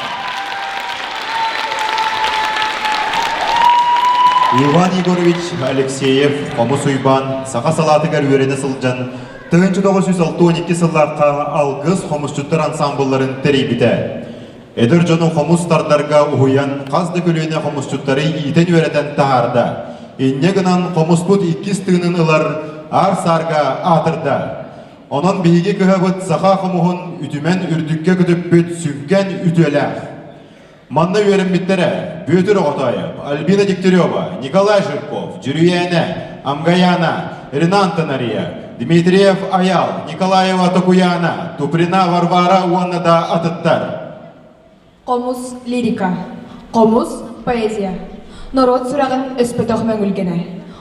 Иван Егорович Алексеев Хомус Уйбаан саха салаатыгар үөрэнэ сылдьан 1962 сыллаахха Алгыс хомусчуттар ансаамбылларын тэрийбитэ. Эдэр дьону хомус тардарга уһуйан хас да көлүөнэ хомусчуттары иитэн-үөрэтэн таһаарда. Инньэ гынан хомуспут иккис тыынын ылар аар-саарга аатырда. Онон биһиги кыһабыт саха хомуһун үтүмэн үрдүккэ көтүппүт сүҥкэн үтүөлээх. Манна үөрэммиттэрэ Бүөтүр Оҕотоев, Альбина Дегтярева, Николай Жирков, Дьүрүйээнэ, Амгаяна, Ренанта Нария, Дмитриев Аял, Николаева Токуяна, Туприна Варвара уонна да атыттар.
Хомус лирика. Хомус поэзия. Норуот сүрэҕин өспөтөх мөҥүлгэнэ.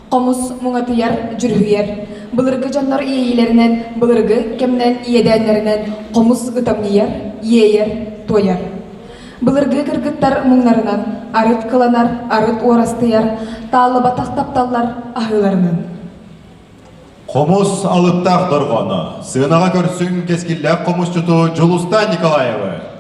Хомус муҥатыйар, дьүрүһүйэр. Былыргы дьоннор иэйиилэринэн, былыргы кэмнэн иэдээннэринэн хомус ытамньыйар, иэйэр, туойар. Былыргы кыргыттар муҥнарынан арыт кыланар, арыт уорастыйар, тааллыбатах тапталлар аһыыларынан.
Хомус алыптаах дорҕооно. Сыанаҕа көрсүҥ кэскиллээх хомусчуту Дьулустаан Николаевы.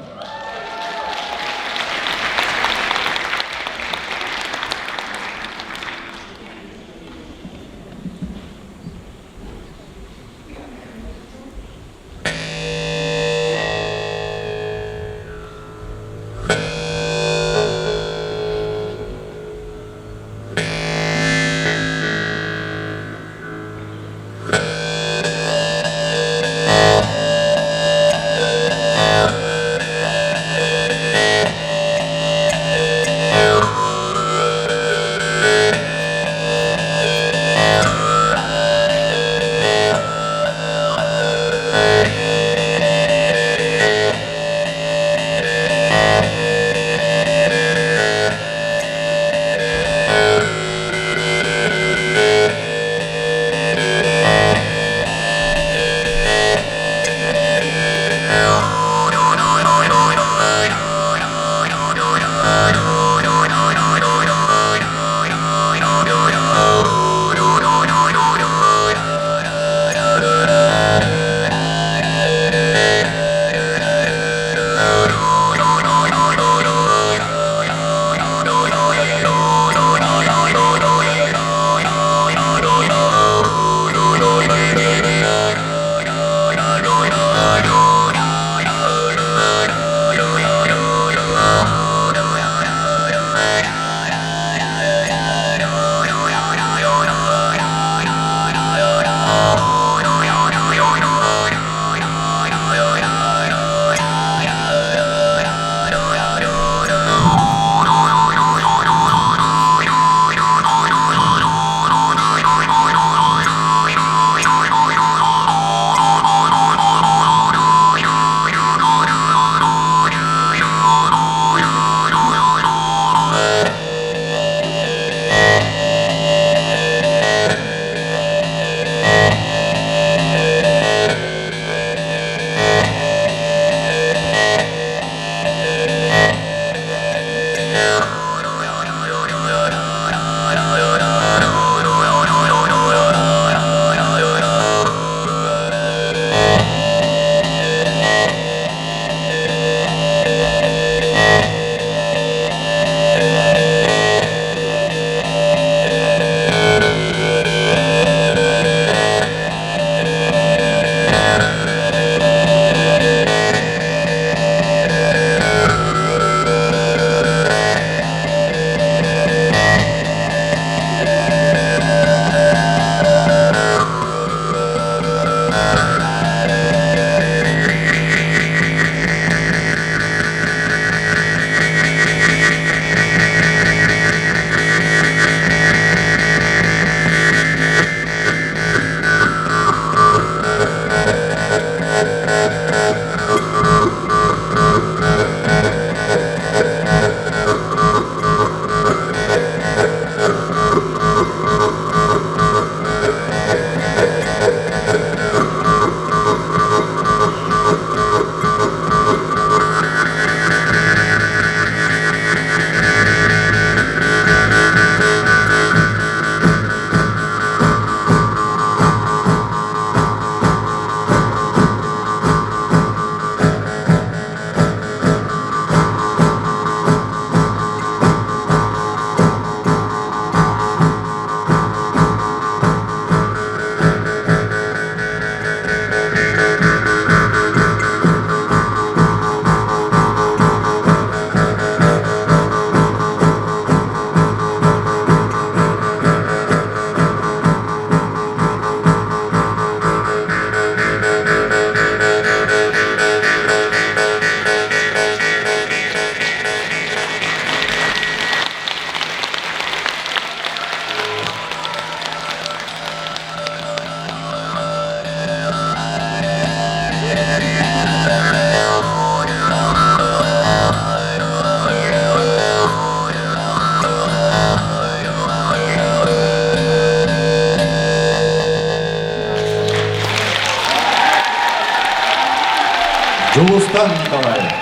Дьулустан Николаев.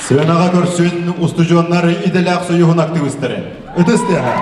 Сыанаҕа көрсүн устудьуоннар идэлээх союһун активистары. Ытыс тыаһа.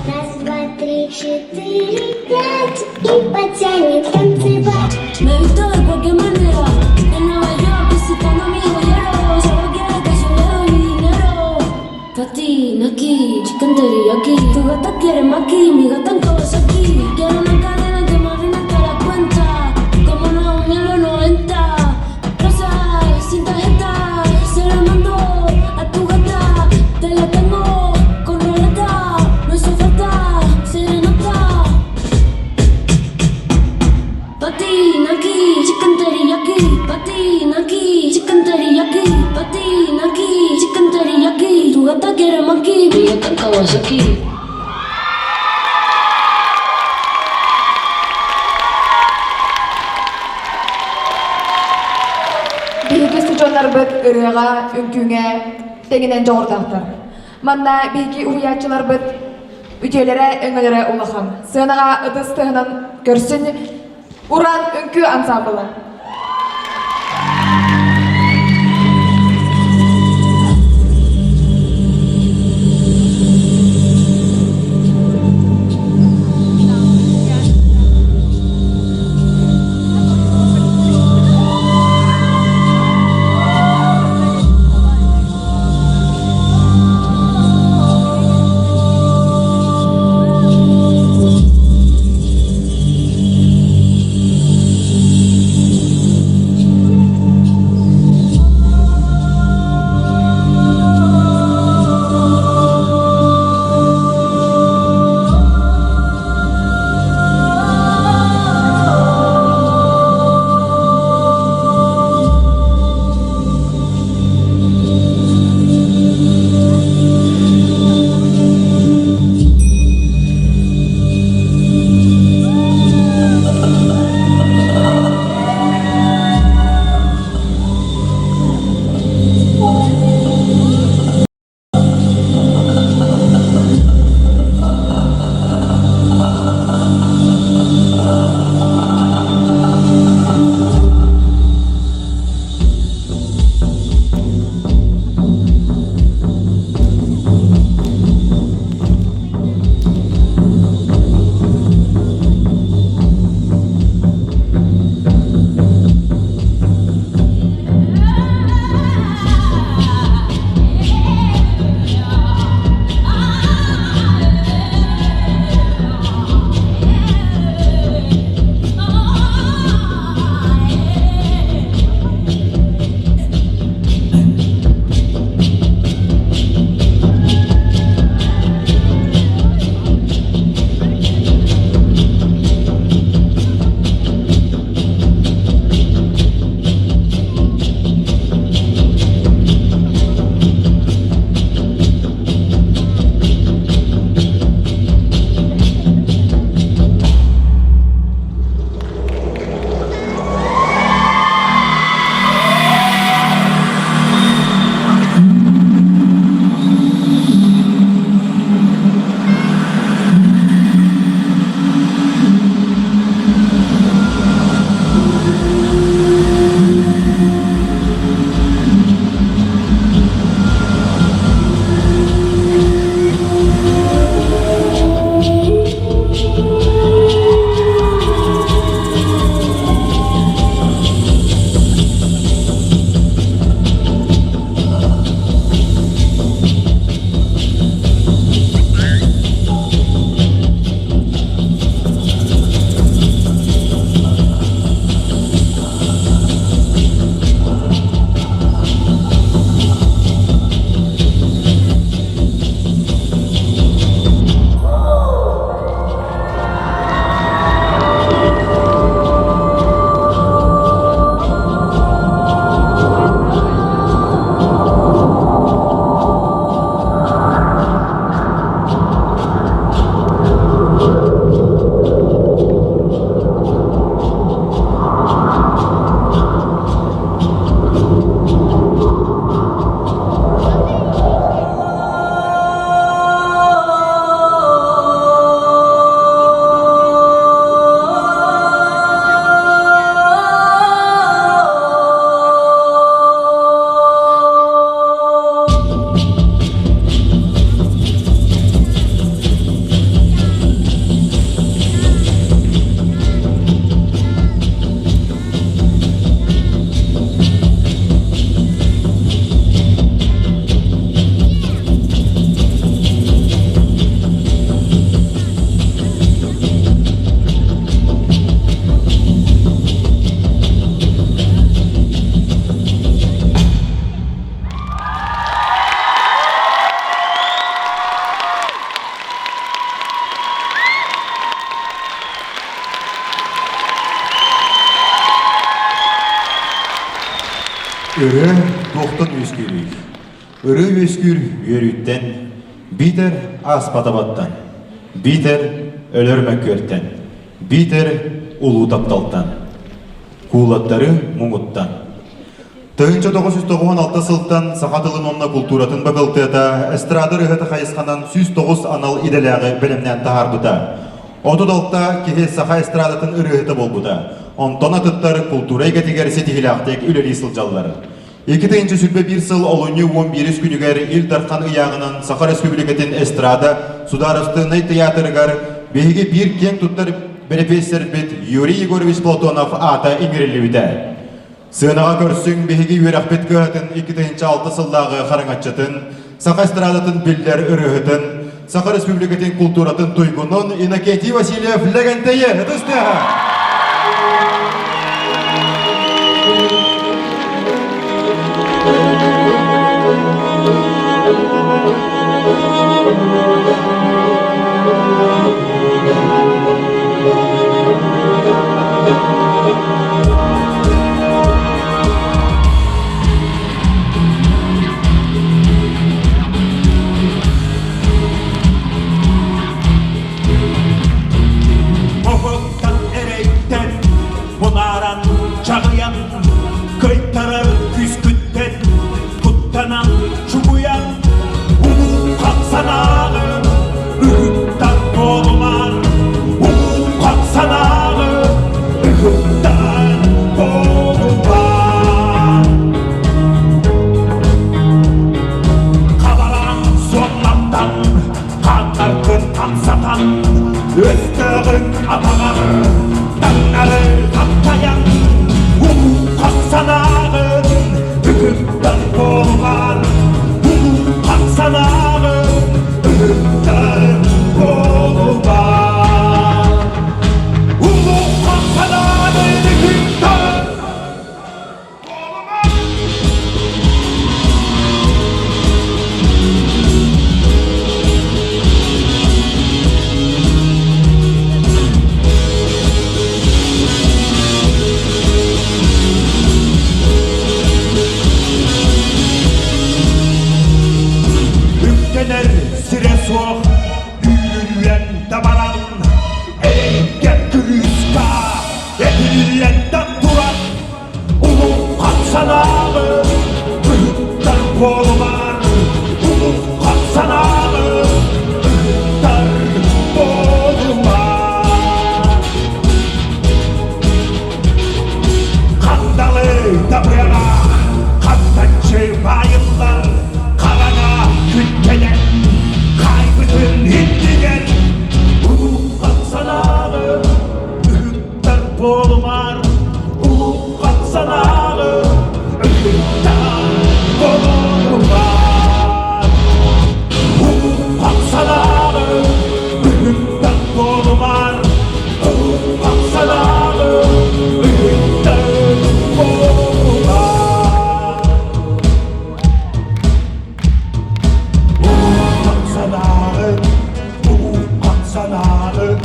Раз, два, три, четыре, пять И потянет танцевать.
Me visto de cualquier manera. En Nueva York visitando a mi joyero. Solo quiere que yo le doy mi dinero. Patina aquí, chicken teriyaki. Tu gata quiere maki, mi gata en Kawasaki. Quiero una cadena que me arruine hasta la cuenta. Como Naomi en los 90. Rosa, sin tarjeta, se la mando a tu gata. Te la tengo con roleta. No hizo falta serenata. Patina aquí, chicken teriyaki. Patina aquí, chicken teriyaki. Patina aquí, chicken teriyaki. Tu gata quiere maki, mi gata en Kawasaki.
Биһиги устудьуоннарбыт ырыаҕа, үҥкүүгэ тэҥинэн дьоҕурдаахтар. Манна биһиги уһуйааччыларбыт үтүөлэрэ, өҥөлөрө улахан. Сыанаҕа ытыс тыаһынан көрсүн Уран үҥкүү ансаамбыла.
Ырыа туохтан үөскүүрүй? Ырыа үөскүүр үөрүүттэн, биитэр ааспатабаттан, биитэр өлөр мөккүөртэн, биитэр улуу тапталтан, куулаттары муҥуттан. 1996 сылтан саха тылын уонна култууратын бакылтыата эстрада ырыаһыта хайысханан 109 анал идэлээҕи бэлэмнээн таһаарбыта. 36 киһи саха эстрадатын ырыаһыта буолбута. Онтон атыттар култуура эйгэтигэр ситиһиилээхтик үлэлии сылдьаллар. 2021 сыл олунньу 11 күнүгэр Ил Дархан ыйааҕынан Саха Республикатын эстрада судаарыстыбаннай тыйаатырыгар биһиги биир киэҥ туттар бэрэпиэссэрбит Юрий Егорович Платонов аата иҥэриллибитэ. Сыанаҕа көрсүҥ биһиги үөрэхпит кыһатын 2006 сыллааҕы хараҥаччытын, саха эстрадатын биллэр ырыаһытын, Саха Республикатын култууратын туйгунун Иннокентий Васильев Лэгэнтэйи ытыс тыаһа!
Оһоттан эрэйтэн, мунааран, чаҕыйан, кыйтарар күүскүттэн, куттанан, чугуйан, улуу хапсанааҕын, ыһыктар буолумар, улуу хапсанааҕын, ыһыктар буолумар. Хабалаан суоннартан, хааннаргын хамсатан, өстөөҕүн атаҕар таҥнары таптайан, улуу хапсанааҕын ыһыктар буолумар, улуу хапсанааҕын ыһыктар буолумар. Улуу хапсанааҕын ыһыктар Үктэнэр сирэ суох үүрүллэн да баран эрэйгэ күрүүска этиллэн да туран Улуу санаабы ыһыктар буолумар Улуу санаабы ыһыктар буолумар Хандалы табыаҕа хантаччы баайыллар хараҥа күттэнэн хаайбытын иннигэр Улуу санаабы ыһыктар буолумар Улуххан санааҕы ыһыктаан буолумар Улуххан санааҕы ыһыктан буолумар Улуххан санааҕы ыһыктан буолумар Улуххан санааҕын Улуххан санааҕын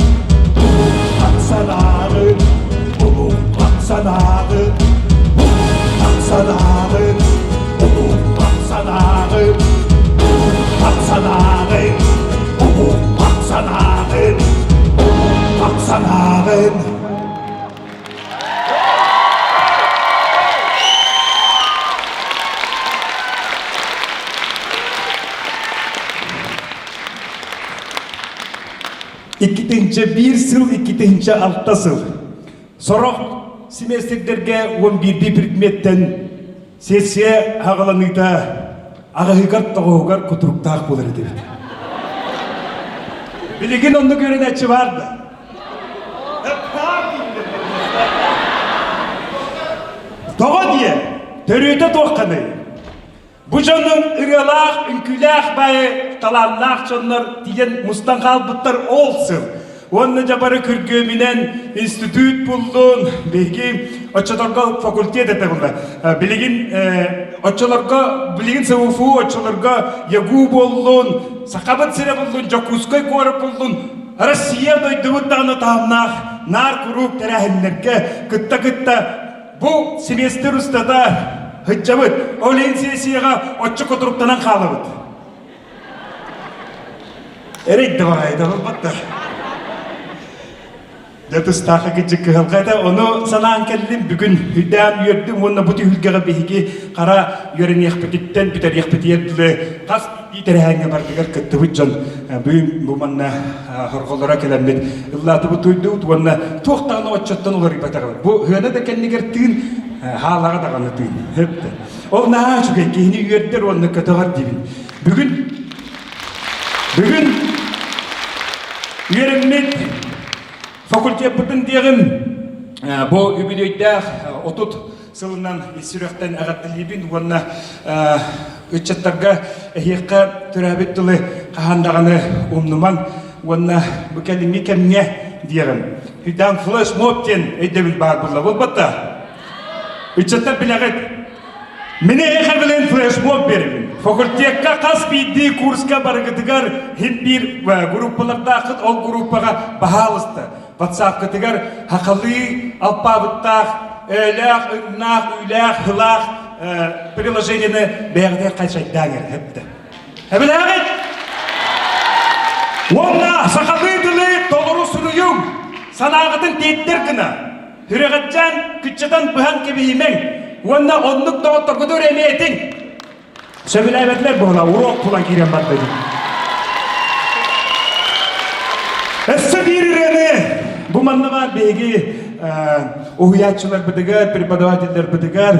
Улуххан санааҕын Улуххан санааҕын Улуххан санааҕын Улуххан санааҕын Улуххан санааҕын Улуххан санааҕын Улуххан санааҕын
Иккитинчэ биир сыл, иккитинчэ алта сыл. Сорох семестрдэргэ уон биирдии предметтэн сессия хаҕаланыыта аҕыһыгар тоҕуһугар кутуруктаах буолар этибит. Билигин оннук үөрэнээччи баар да? Тоҕо диэ? Төрүөтэ туохханый? Бу дьонуҥ ырыалаах, үҥкүүлээх баайы талааннаах дьоннор тиийэн мустан хаалбыттар ол сыл. Уонна дьэ бары күргүөмүнэн институт буллун, биһиги оччолорго факультет этэ буолла. Билигин оччолорго билигин СВФУ оччолорго ЯГУ буоллун, Сахабыт сирэ буллун, Дьокуускай куорат буллун, Россия дойдубут даҕаны таһымнаах наар куруук тэрээһиннэргэ кытта-кытта бу семестр устата. Һыччабыт, ол иһин сессияҕа оччо кутуруктанан хаалабыт. Эрэй да баҕайы да буолбаттар. Дьэ тустаах кыдьык кыһалҕа этэ. Ону санаан кэллим бүгүн үрдээн үөрдүм уонна бу түһүлгэҕэ биһиги хара үөрэниэхпититтэн бүтэриэхпитигэр дылы хас биирдии тэрээһиҥҥэ барытыгар кыттыбыт дьон бүгүн бу манна хорҕолоро кэлэммит ыллаатыбыт туйдубут уонна туох даҕаны оччоттон уларыйбатаҕыбыт. Бу ыана да кэннигэр тыын, хаалаҕа даҕаны тыын. Ол наһаа үчүгэй киһини үөрдэр уонна көтөҕөр диибин. Бүгүн бүгүн үөрэммит факультеппытын диэҕим бу үбүлүөйдээх 30 сылынан ис сүрэхтэн эҕэрдэлиибин уонна ыччаттарга эһиэхэ төрөөбүт тылы хаһан даҕаны умнумаҥ уонна бу кэлиҥҥи кэмҥэ диэҕим. Үйдээн флешмоб диэн өйдөбүл баар буолла буолбатта. Ыччаттар билэҕит, мин эһиэхэ билэн флешмоб биэрэбин. Факультекка хас биирдии курска барыгытыгар хин биир группалардааххыт, ол группаҕа баһаалыста ватсапкытыгар хахалыы алпаабыттаах, өөлөөх, ыҥнаах, үйлээх, хылаах приложениены бэйэҕитигэр хайсайдаан эрэ эптэ. Эбилээҕит! Уонна сахалыы тылы толору суруйуҥ, санааҕытын тиэрдэр гына. Сүрэҕэлдьээн, кыччатан быһан кэбиһимэҥ уонна оннук доҕотторгутугар эмиэ этиҥ. Сөбүлээбэтилэр буола уруок булан киирэн барда дии. Өссө биир ырыаны бу манна баар биһиги уһуйааччыларбытыгар, преподавателлэрбитигэр,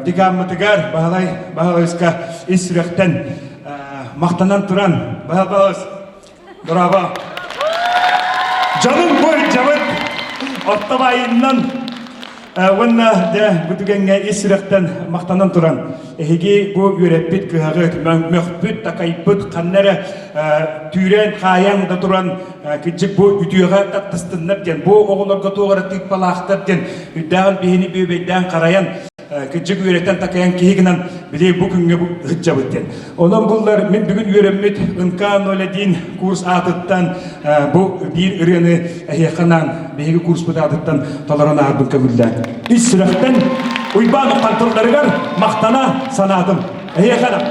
декаммытыгар Баһылай Баһылайыска ис сүрэхтэн махтанан туран Баһыл Баһылайыс Браво! Дьонум бу дьабыт орто баайыннан уонна дьэ бу түгэҥҥэ ис сүрэхтэн махтанан туран эһиги бу үөрэппит кыһаҕыт мөхпүт такайбыт ханна эрэ түүрэн хаайан да туран кырдьык бу үтүөҕэ таттастыннар диэн бу оҕолорго туох эрэ тыыппалаахтар диэн үрдээҕин биһини бүөбэйдээн харайан кырдьык үөрэтэн такайан киһи гынан били бу күҥҥэ сылдьабыт диэн. Онон буллар мин бүгүн үөрэммит НК-01 курс аатыттан бу биир ырыаны эһиэхэ анаан биһиги курспут аатыттан толорон аарбын көҥүллээн. Ис сүрэхтэн Уйбаан Уххан тылларыгар махтана санаатым. Эһиэхэ анаан.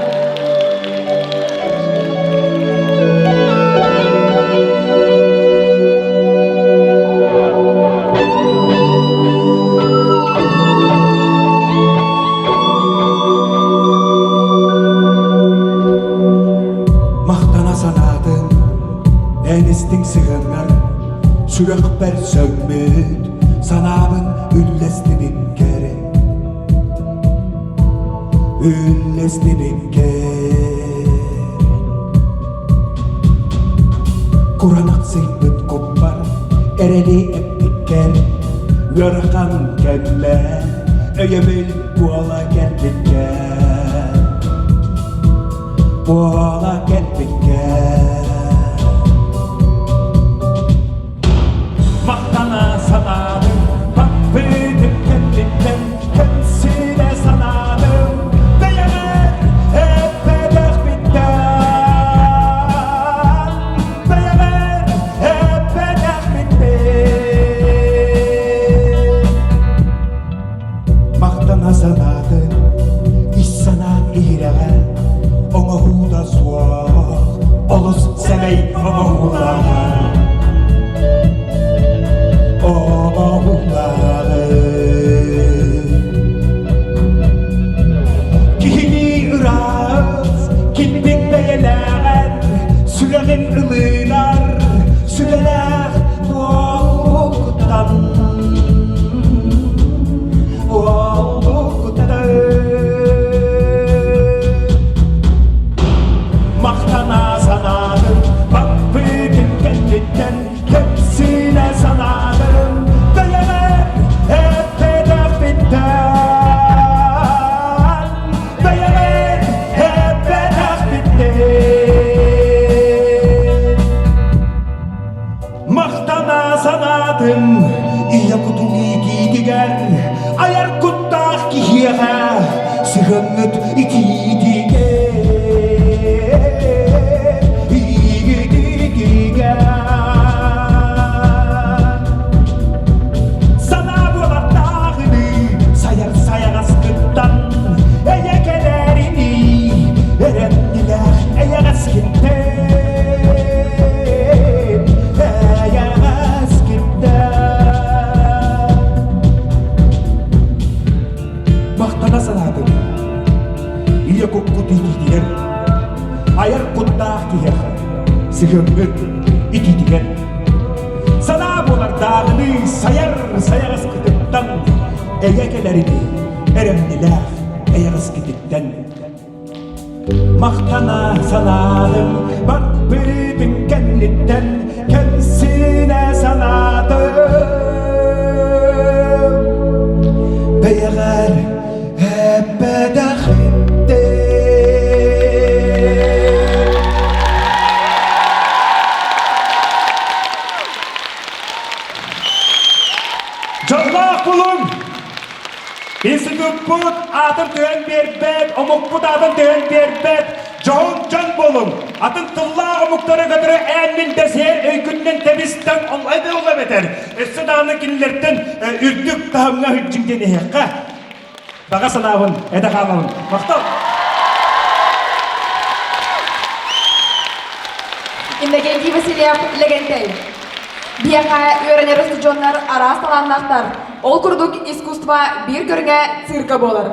Махтана санаатым эн истиҥ сыһыаҥҥар сүрэхпэр сөҥмүт санаабын үллэстибиккэр үллэстибиккэр Кураанахсыйбыт куппар эрэли эппиккэр ыарахан кэммэ өйөбүл буола кэлбиккэр буола кэлбиккэр
Махтана санаатым баппытым кэнниттэн кэмсинэ санаатым бэйэбэр эппэтэхпиттэн бэйэбэр эппэтэхпиттэн
Махтана санаатым ис санаам иһирэҕэ оҥоһуута суох олус сэмэй оҥоһуулааҕа оҥоһуулааҕы Киһини ыраас килбик бэйэлээҕэр сүрэҕин ылынар сүбэлээх буолбуккуттан буолбуккуттан
Махтана санаатым баппытым кэнниттэн кэпсиинэ санаатым бэйэбэр эппэтэхпиттэн бэйэбэр эппэтэхпиттэн
Махтана санаатым ийэ кутун иитиитигэр айар куттаах киһиэхэ сыһыаҥҥыт итиитигэр иитиитигэр
Санаа буолартааҕыныы сайар сайаҕаскыттан.
Сыһыҥҥыт итиитигэр. Санаа буолардааҕыныы сайар сайаҕаскытыттан эйэ кэлэрини эрэмнилээх эйэҕэскититтэн. Махтана санаатым барбытын кэнниттэн кэмсинэ санаатым. Бэйэҕэр эппэтэхиттэн.
Дьоллоох булуҥ! Институппут аатын түһэн биэрбэт, омукпут аатын түһэн биэрбэт, дьоһун дьон буолуҥ! Атын тыллаах омуктары кытары эн-мин дэсиһэр өйгүтүнэн тэбистэн ол эбэтэр өссө даҕаны кинилэртэн үрдүк таһымҥа сылдьыҥ диэн иһиэххэ. Баҕа санаабын этэ хаалабын. Махтал!
Иннокентий Васильев Лэгэнтэй. Биһиэхэ үөрэнэр устудьуоннар араас талааннаахтар. Ол курдук искусство биир көрүҥэ цирка буолар.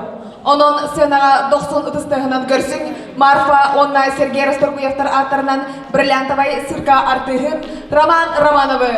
Онон сценаҕа дохсун ытыс тыаһынан көрсүҥ Марфа уонна Сергей Расторгуевтар ааттарынан бриллиантовай цирка артыыһын Роман Романовы.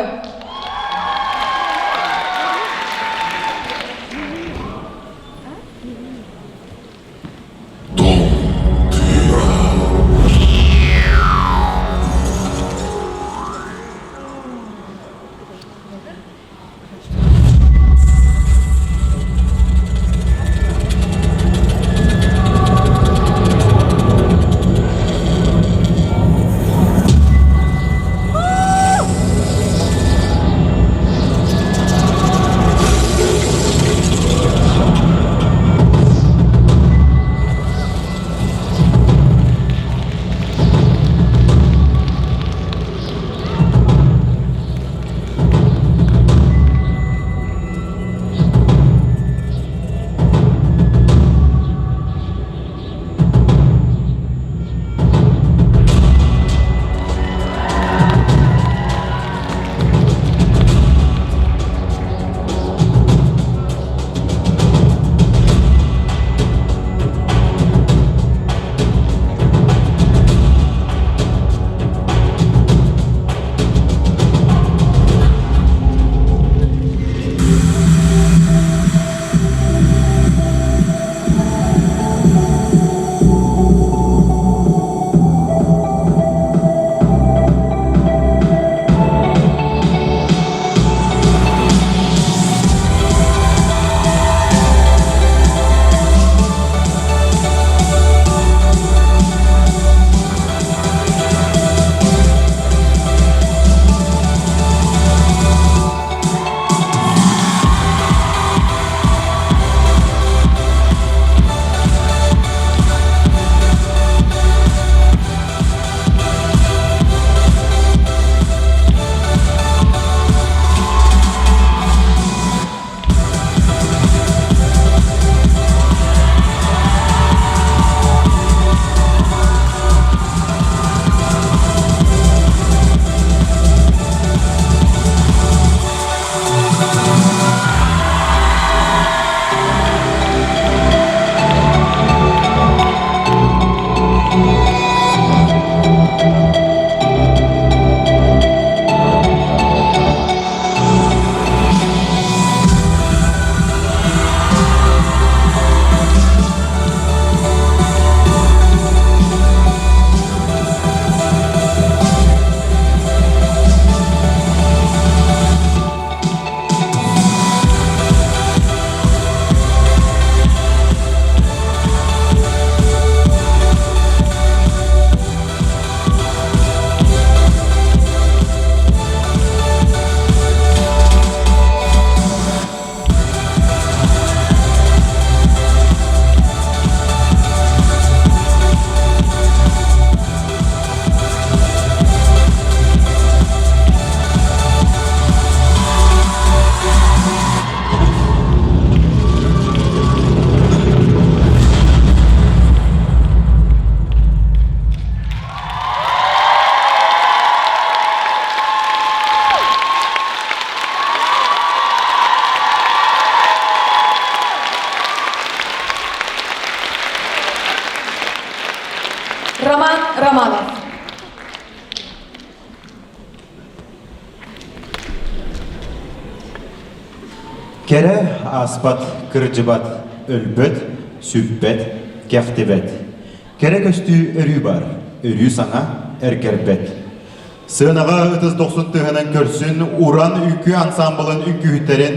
Роман Романов.
Кэрэ ааспат, кырдьыбат, өлбөт, сүппэт, кэхтибэт. Кэрэ көстүү өрүү баар, өрүү саҥа, эргэрбэт. Сыанаҕа ытыс дохсун тыаһынан көрсүн Уран үҥкүү ансаамбылын үҥкүүһүттэрин,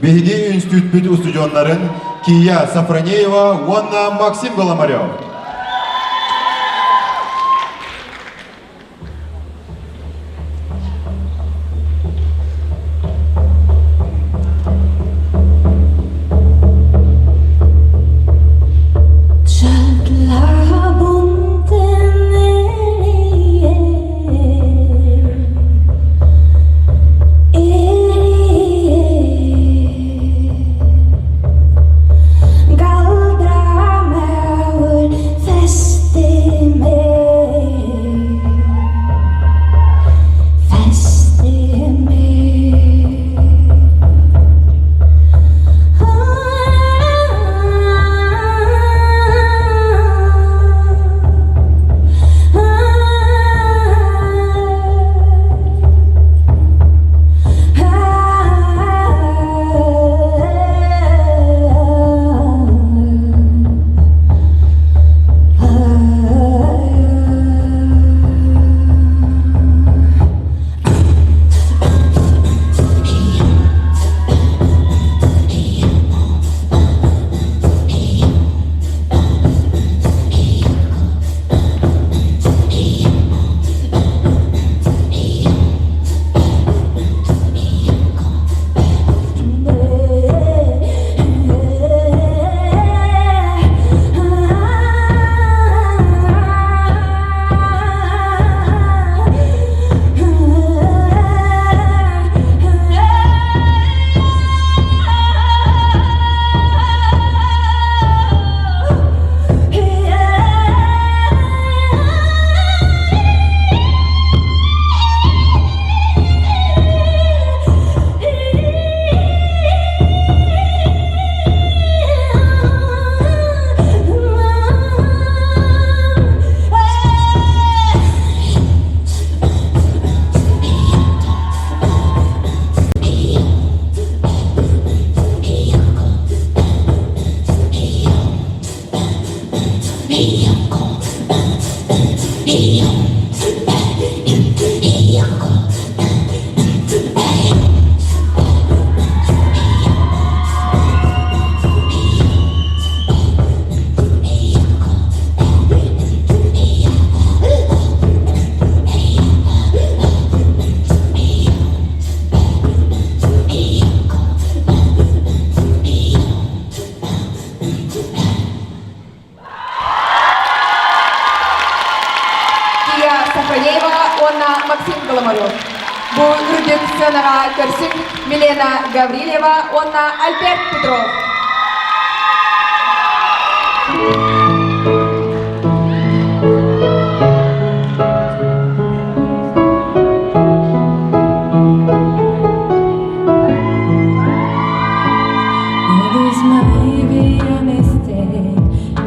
биһиги үнстүүтпүт устудьуоннарын Кия Сафронеева уонна Максим Голомарев.
Кия Сафронеева уонна Максим Голомарев. Бу үрдүк сценаҕа көрсүҥ Милена Гаврильева уонна Альберт Петров.
This might be a mistake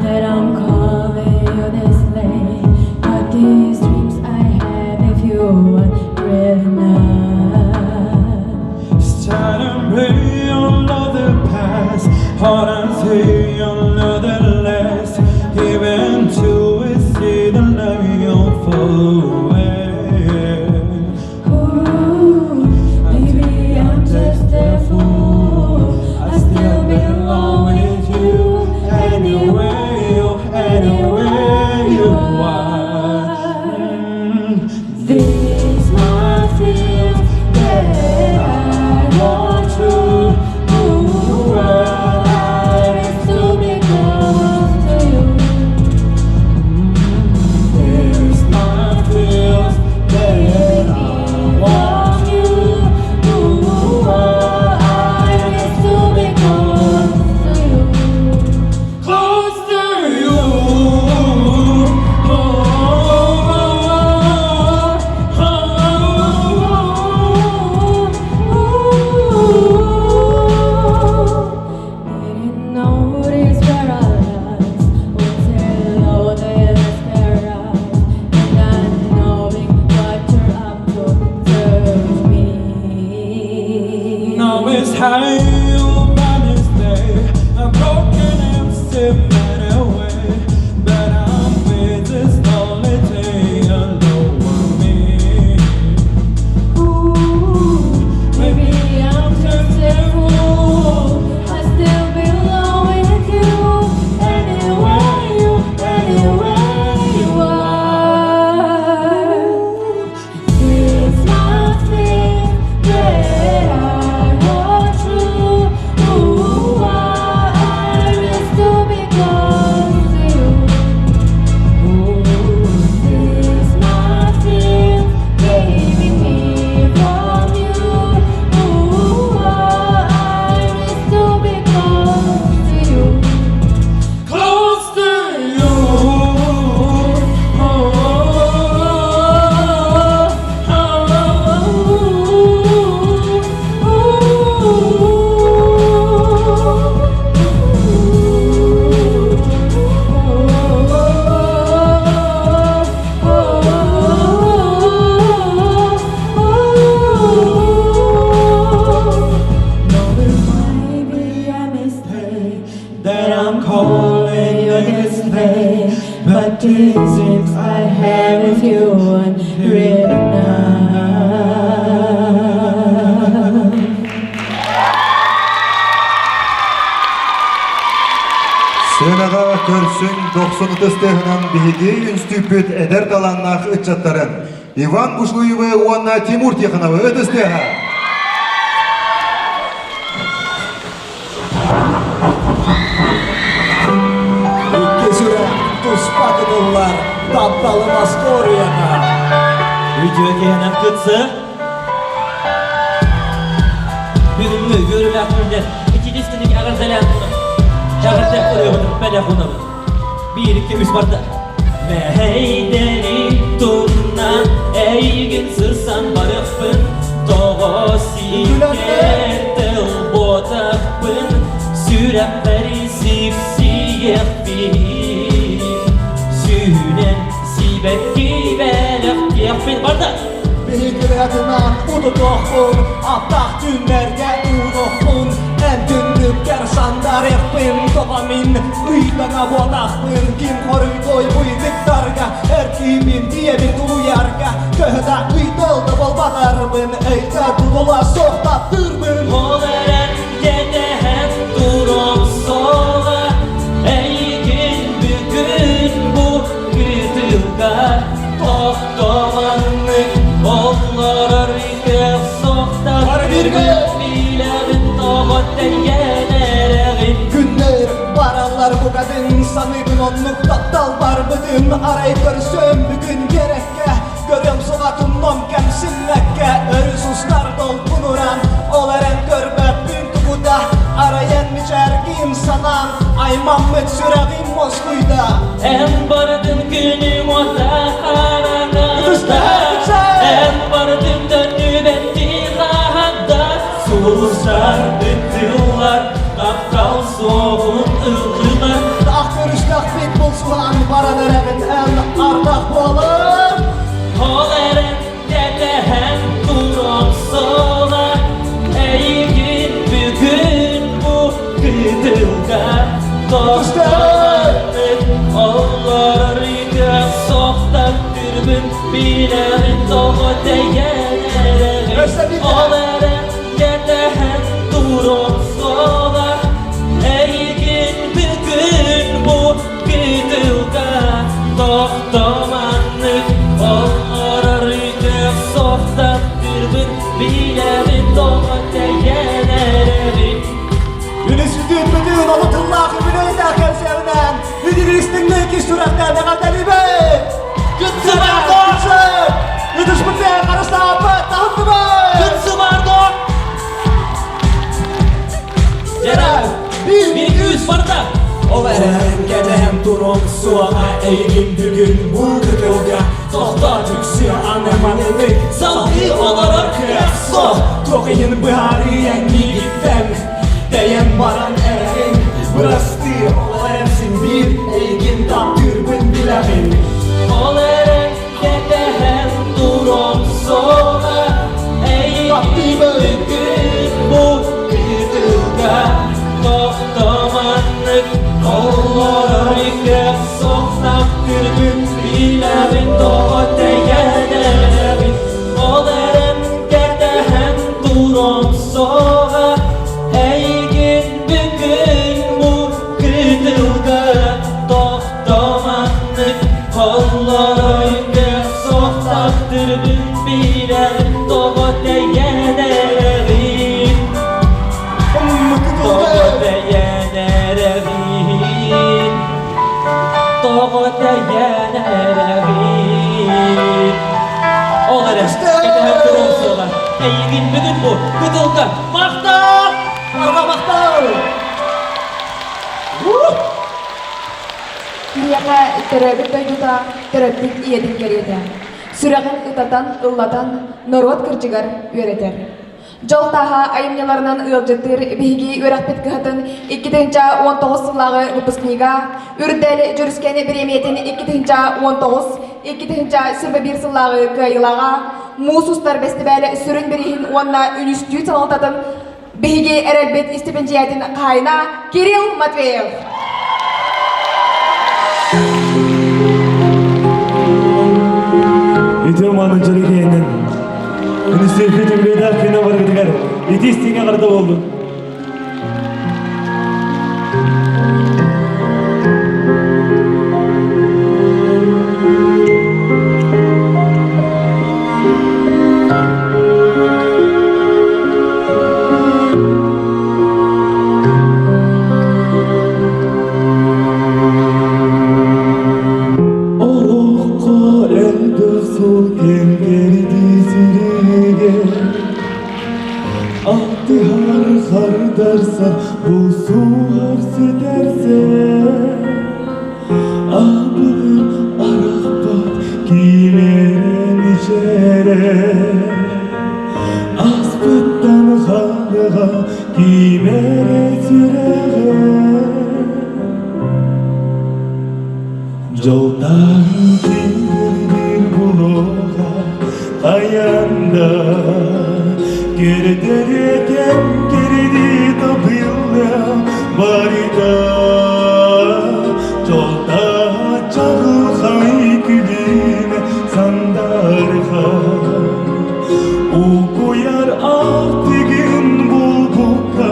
that I'm calling you this late, but these dreams I have if you want really not.
Start and pray another past, heart and say another last. Even to see the love you'll fall away.
Ooh, maybe I'm just a fool. I still belong with you
Anyway, you, anyway you are.
These my feels that I want to move is to be close to you.
There's my feels that I want
you. Ooh, I is to be close to you.
Close to you. Oh, oh, oh,
Didn't notice where I was until all the paradise, and not knowing what you're up to turns me.
Now it's high. a broken and many way, but I'm with this lonely day alone with me.
Ooh, maybe I'm just a fool. I still belong with you. Anywhere you, anywhere you are. It's my thing that I want true. Ooh, I risk to be close to you. Ooh, this my fear, keeping me from you. Ooh, I risk to be close to you.
Close to you. Oh, No, there might be a mistake that I'm calling you this late, but these dreams I have with you and real enough.
Сыанаҕа көрсүн дохсун ытыс тыаһынан биһиги үнстүүппүт эдэр талааннаах ыччаттарын Иван Бушуевы уонна Тимур Тихоновы ытыс тыаһа!
Икки сүрэх туспа кытыллар тапталым остуоруйата.
Үтүө киһинэн кытсы. Бүгүҥҥү үөрүүлээх күннэр итиитистиник эҕэрдэлээн туран, эҕэрдэ ырыабытын бэлэх уунабыт. Биир, икки, үс барда. Мэһэйдэри тумнан эйигин сырсан барыахпын, тоҕо сиикэр тыл буотахпын, сүрэхпэр сипсиэхпин, сүүнэн сибэкки бэлэхтиэхпин барда.
Биһигирээтинэн утутуохпун, аттаах түүннэргэ уунуохпун, эн түннүккэр сандарыахпын, тоҕо мин ыйдаҥа буотахпын, ким хоруйдуой буйдыктарга, эркиибин тиийэбин тулуйарга, төһө да ыйтыл да буолбатарбын, өйтө тутула суох таптыырбын.
Ол эрэн кэтэһэн туран соҕа, эйигин бүгүн бу кытылга тохтоманнык олорор көх сохтар билэбин тоҕо тэйэн эрэҕин.
Күннэр бараллар букатын саныыбын оннук таптал барбытын арай көрсөм бүгүн кэрэккэ көрөм суҕатымном кэмсиммэккэ өрүс устар долгунуран ол эрэн көрбөппүн тугута арайан мичээргиим санаам аймаммыт сүрэҕим москуйда
Эн бардын күнүм ота хараҥата, Эн бардын төннүбэттии хаһанда, Сулустар ыттылар, таптал суоҕун ыллылар.
Ах көрүстэхпит булсуһан баран эрэҕин эн ардах буолар
Ол эрэн кэтэһэн туран сола, Эйигин бүгүн бу кытылга тохтооммут, Олорор ыга сохтаттырбын, билэҕин тоҕо тэйэн эрэҕин. Ол эрэн кэтэһэн туран сола, Эйигин бүгүн бу кытылга тохтоманнык, Олорор ыга сохтаттырбын, билэҕин тоҕо тэйэн эрэҕин.
Үнүстүүт бүтүн ону тыллаах үбүлүөйдээх кэнсиэринэн үдүрүстүҥнүк ис сүрэхтэн эҕэрдэлиибит!
Кытсы бардо!
Үтүспүтүн харыстааппыт, таһымныбыт!
Кытсы бардо! Жара,
Bir,
bir, iki, үс барда!
Ол эрэн кэтэһэн туран суоҕа эйигин бүгүн бу кытылга тохтоо түксү аны маннык
Салгыы олорор кыах суох.
Туох иһин быһаарыйан миигиттэн тэйэн баран эрэҕин бырастыы ол эрэн син биир эйигин таптыырбын билэҕин
Ол эрэн кэтэһэн туран суоҕа эйигин бүгүн бу кытылга тохтоманнык
Барҕа махтал!
Киһиэхэ төрөөбүт дойдута төрөппүт ийэтин кэриэтэ. Сүрэҕин ытатан, ыллатан, норуот кырдьыгар үөрэтэр. Дьол тааһа айымньыларынан ыалдьыттыыр биһиги үөрэхпит кыһатын 2019 сыллааҕы выпускнига, Үрдэл Дьүрүскэн бириэмийэтин 2019 2021 сыллааҕы кыайыылааҕа, Муус устар бэстибээл сүрүн бирииһин уонна үнүстүүт салалтатын биһиги эрэлбит истипэндьийээтин хаһаайына Кирилл Матвеев.
Үтүө мааны дьөрүгүнэн Үнүстүүппүт үбүлүөйдээх күнэ барыгытыгар ити истиҥ эҕэрдэ буоллун. Олоххо элбэх сыл кэм-кэрдии сиригэр Алтыһар хардарсар булсуһар сүтэрсэр Абылыр арахпат киилэрин ичэрэ Аспыттан ханыга киимэрэ сүрэҕэ Дьолтан киирдир булуоҕа хайанда Кэрдэрэтэн кэрди табылла барыта Дьолта чаҕылхай күлүмэ сандархай Укуйар артыгын булбукка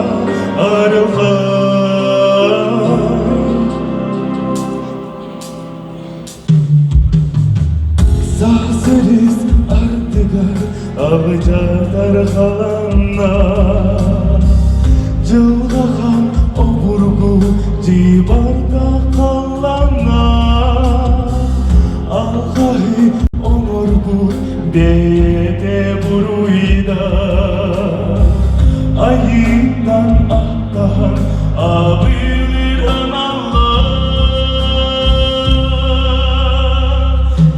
арылхай Саас ардыгар алдьатар халанна Дьылҕахан обургу дьыбарга халланна Алҕаһы оҥорбут бэйэтэ буруйда Айыыттан аттаһан абылыран аллах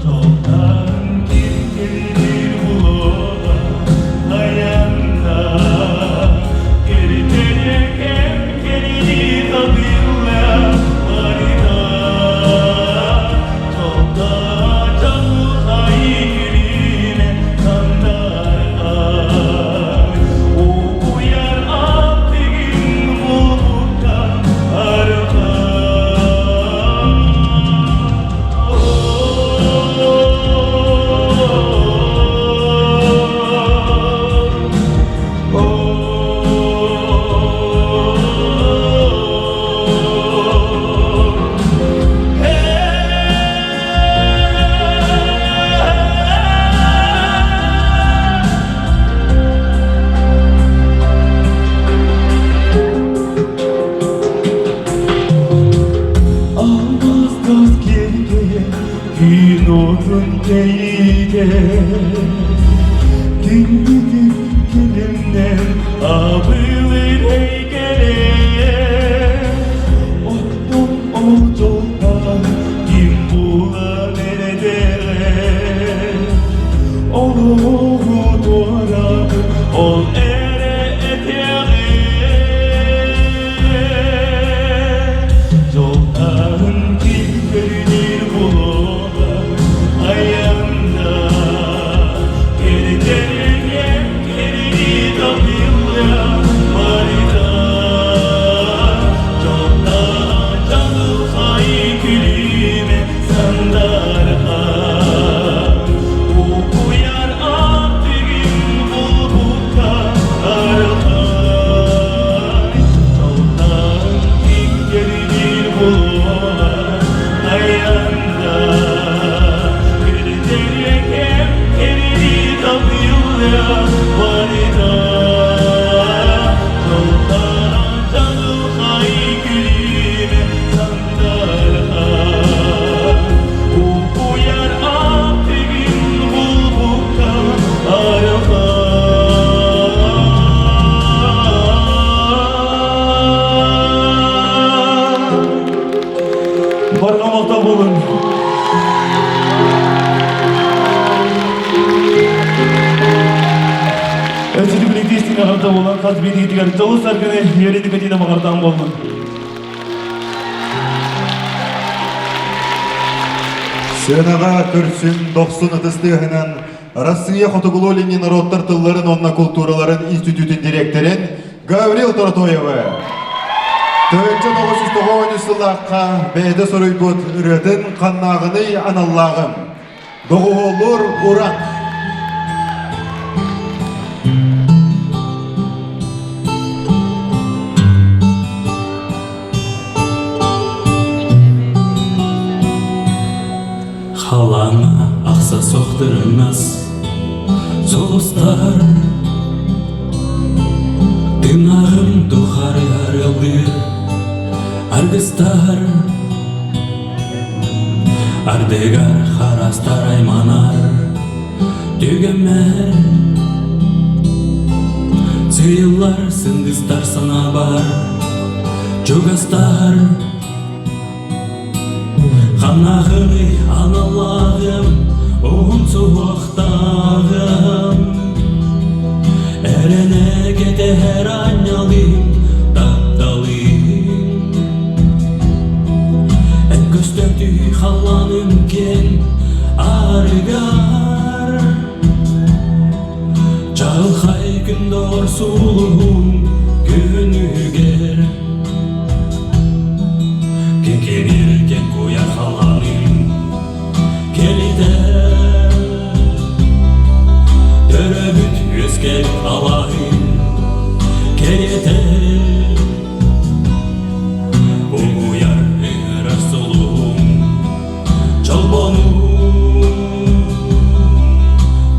Жолдан ким келир булуоҕа айанна Кэритэрэ кэм кэрини табылла барыта Жолда чаҕылхай күлүмэ сандархай Окуяр аттыгын булбукка биэриитигэр дьолу-саргыны үөрүүнү-көтүүнү баҕардаан буоллун.
Сыанаҕа көрсүн дохсун ытыс тыаһынан Россия Хотугулуу-Илиҥҥи норуоттар тылларын уонна култуураларын институтун дириэктэрин Гаврил Торотоевы 1993 сыллаахха бэйэтэ суруйбут ырыатын ханнааҕыный аналлааҕым доҕуһуоллуур уран
Халаана ахса сохтырыңас сулустар Тыынааҕым тухары арыаллыыр аргыстар Ардыгар харастар айманар түгэммэр Сыйыллар сындыстар санаабар чугастар Ханааҕыный аналлааҕым, уһун суһуохтааҕым, Эрэнэ кэтэһэр аанньалым, тапталым. Эн көстөтүй халлааным киэҥ арыгар, Чаҕылхай күн доҕор сулуһум күнүгэр Кэкирирген куйар халаным кэлитэ Төрөбүт үөскэт алаһын кэриэтэ Угуйар ыҥырар сулуһум Чолбонум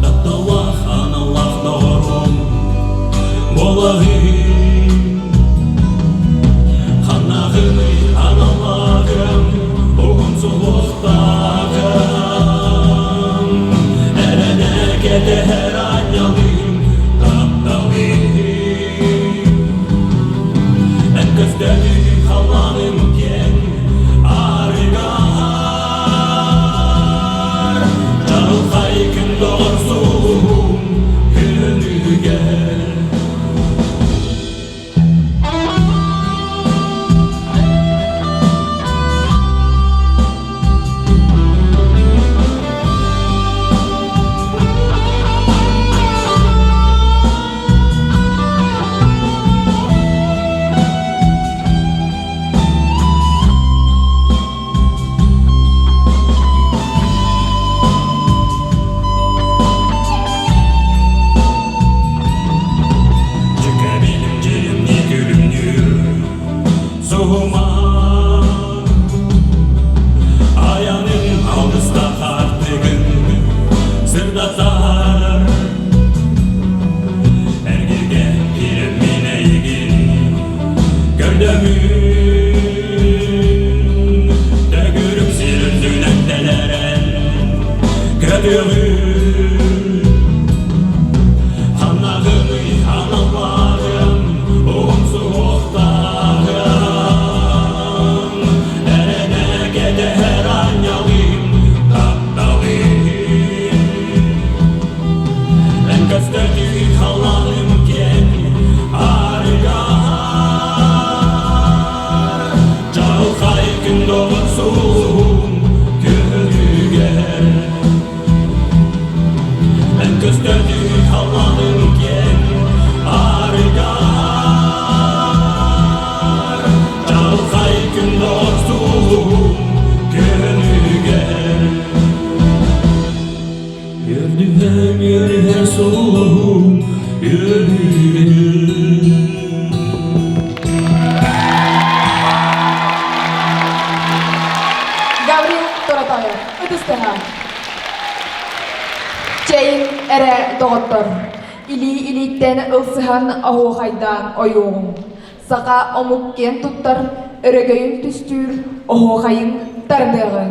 Тапталлаах аналлаах доҕорум буолаҕын Ханнаҕыный аналлааҕым уһун суһуохтааҕым Эрэнэ кэтэһэр аанньалым тапталым Эн көстөнүй халлааным киэҥ арыгар Чаҕылхай күн доҕор сулуһум күнүгэр Дьүкэбилим дьиримни күлүмнүүр суһума Айаным алгыстаах аартыгын сырдатар Эргиргэ киирэммин эйигин көрдөмүн Төгүрүк сир үрдүнэн тэлэрэн көтүөҕүн Ханнаҕыный аналлааҕым уһун суһуохтааҕым Эрэнэ кэтэһэр аанньалым тапталым Эн көстөтүй халлааным киэҥ арыгар Чаҕылхай күн доҕор сулуһум күнүгэр Эн көстөтүй халлааным киэҥ арыгар Чаҕылхай күн доҕор сулуһум күнүгэр Үөрдүһэм үөрүһэр сулуһум үөрүүгүн
Гаврил Торотоев, ытыстыһа. Чэйин эрэ доҕоттор, илии-илииттэн ылсыһан оһуохайдаан ойуоҕуҥ. Саха омук киэн туттар, өрөгөйүн түстүүр, оһуохайын тардыаҕыҥ.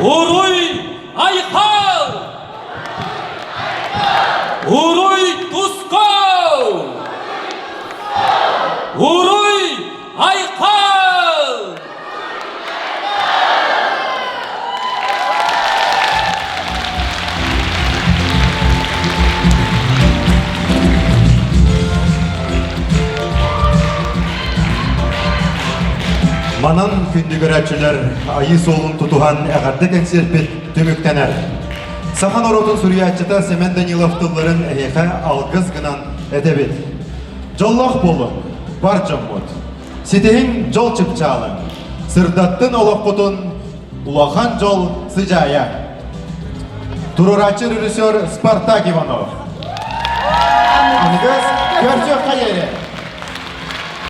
Уруй Айхал! Уруй Тусков! Уруй Айхал!
Манан күндү көрөөччүлэр айыы суолун тутуһан эҕэрдэ кэнсиэрпит түмүктэнэр. Саха норуотун суруйааччыта Семен Данилов тылларын эһиэхэ алгыс гынан этэбит. Дьоллоох буолуҥ, бар дьоммут! Ситиһиҥ дьол чыпчаалын, сырдаттын олоххутун улахан дьол сыдьаайа. Туруорааччы режиссер Спартак Иванов. Аныгыс көрсүөххэ диэри!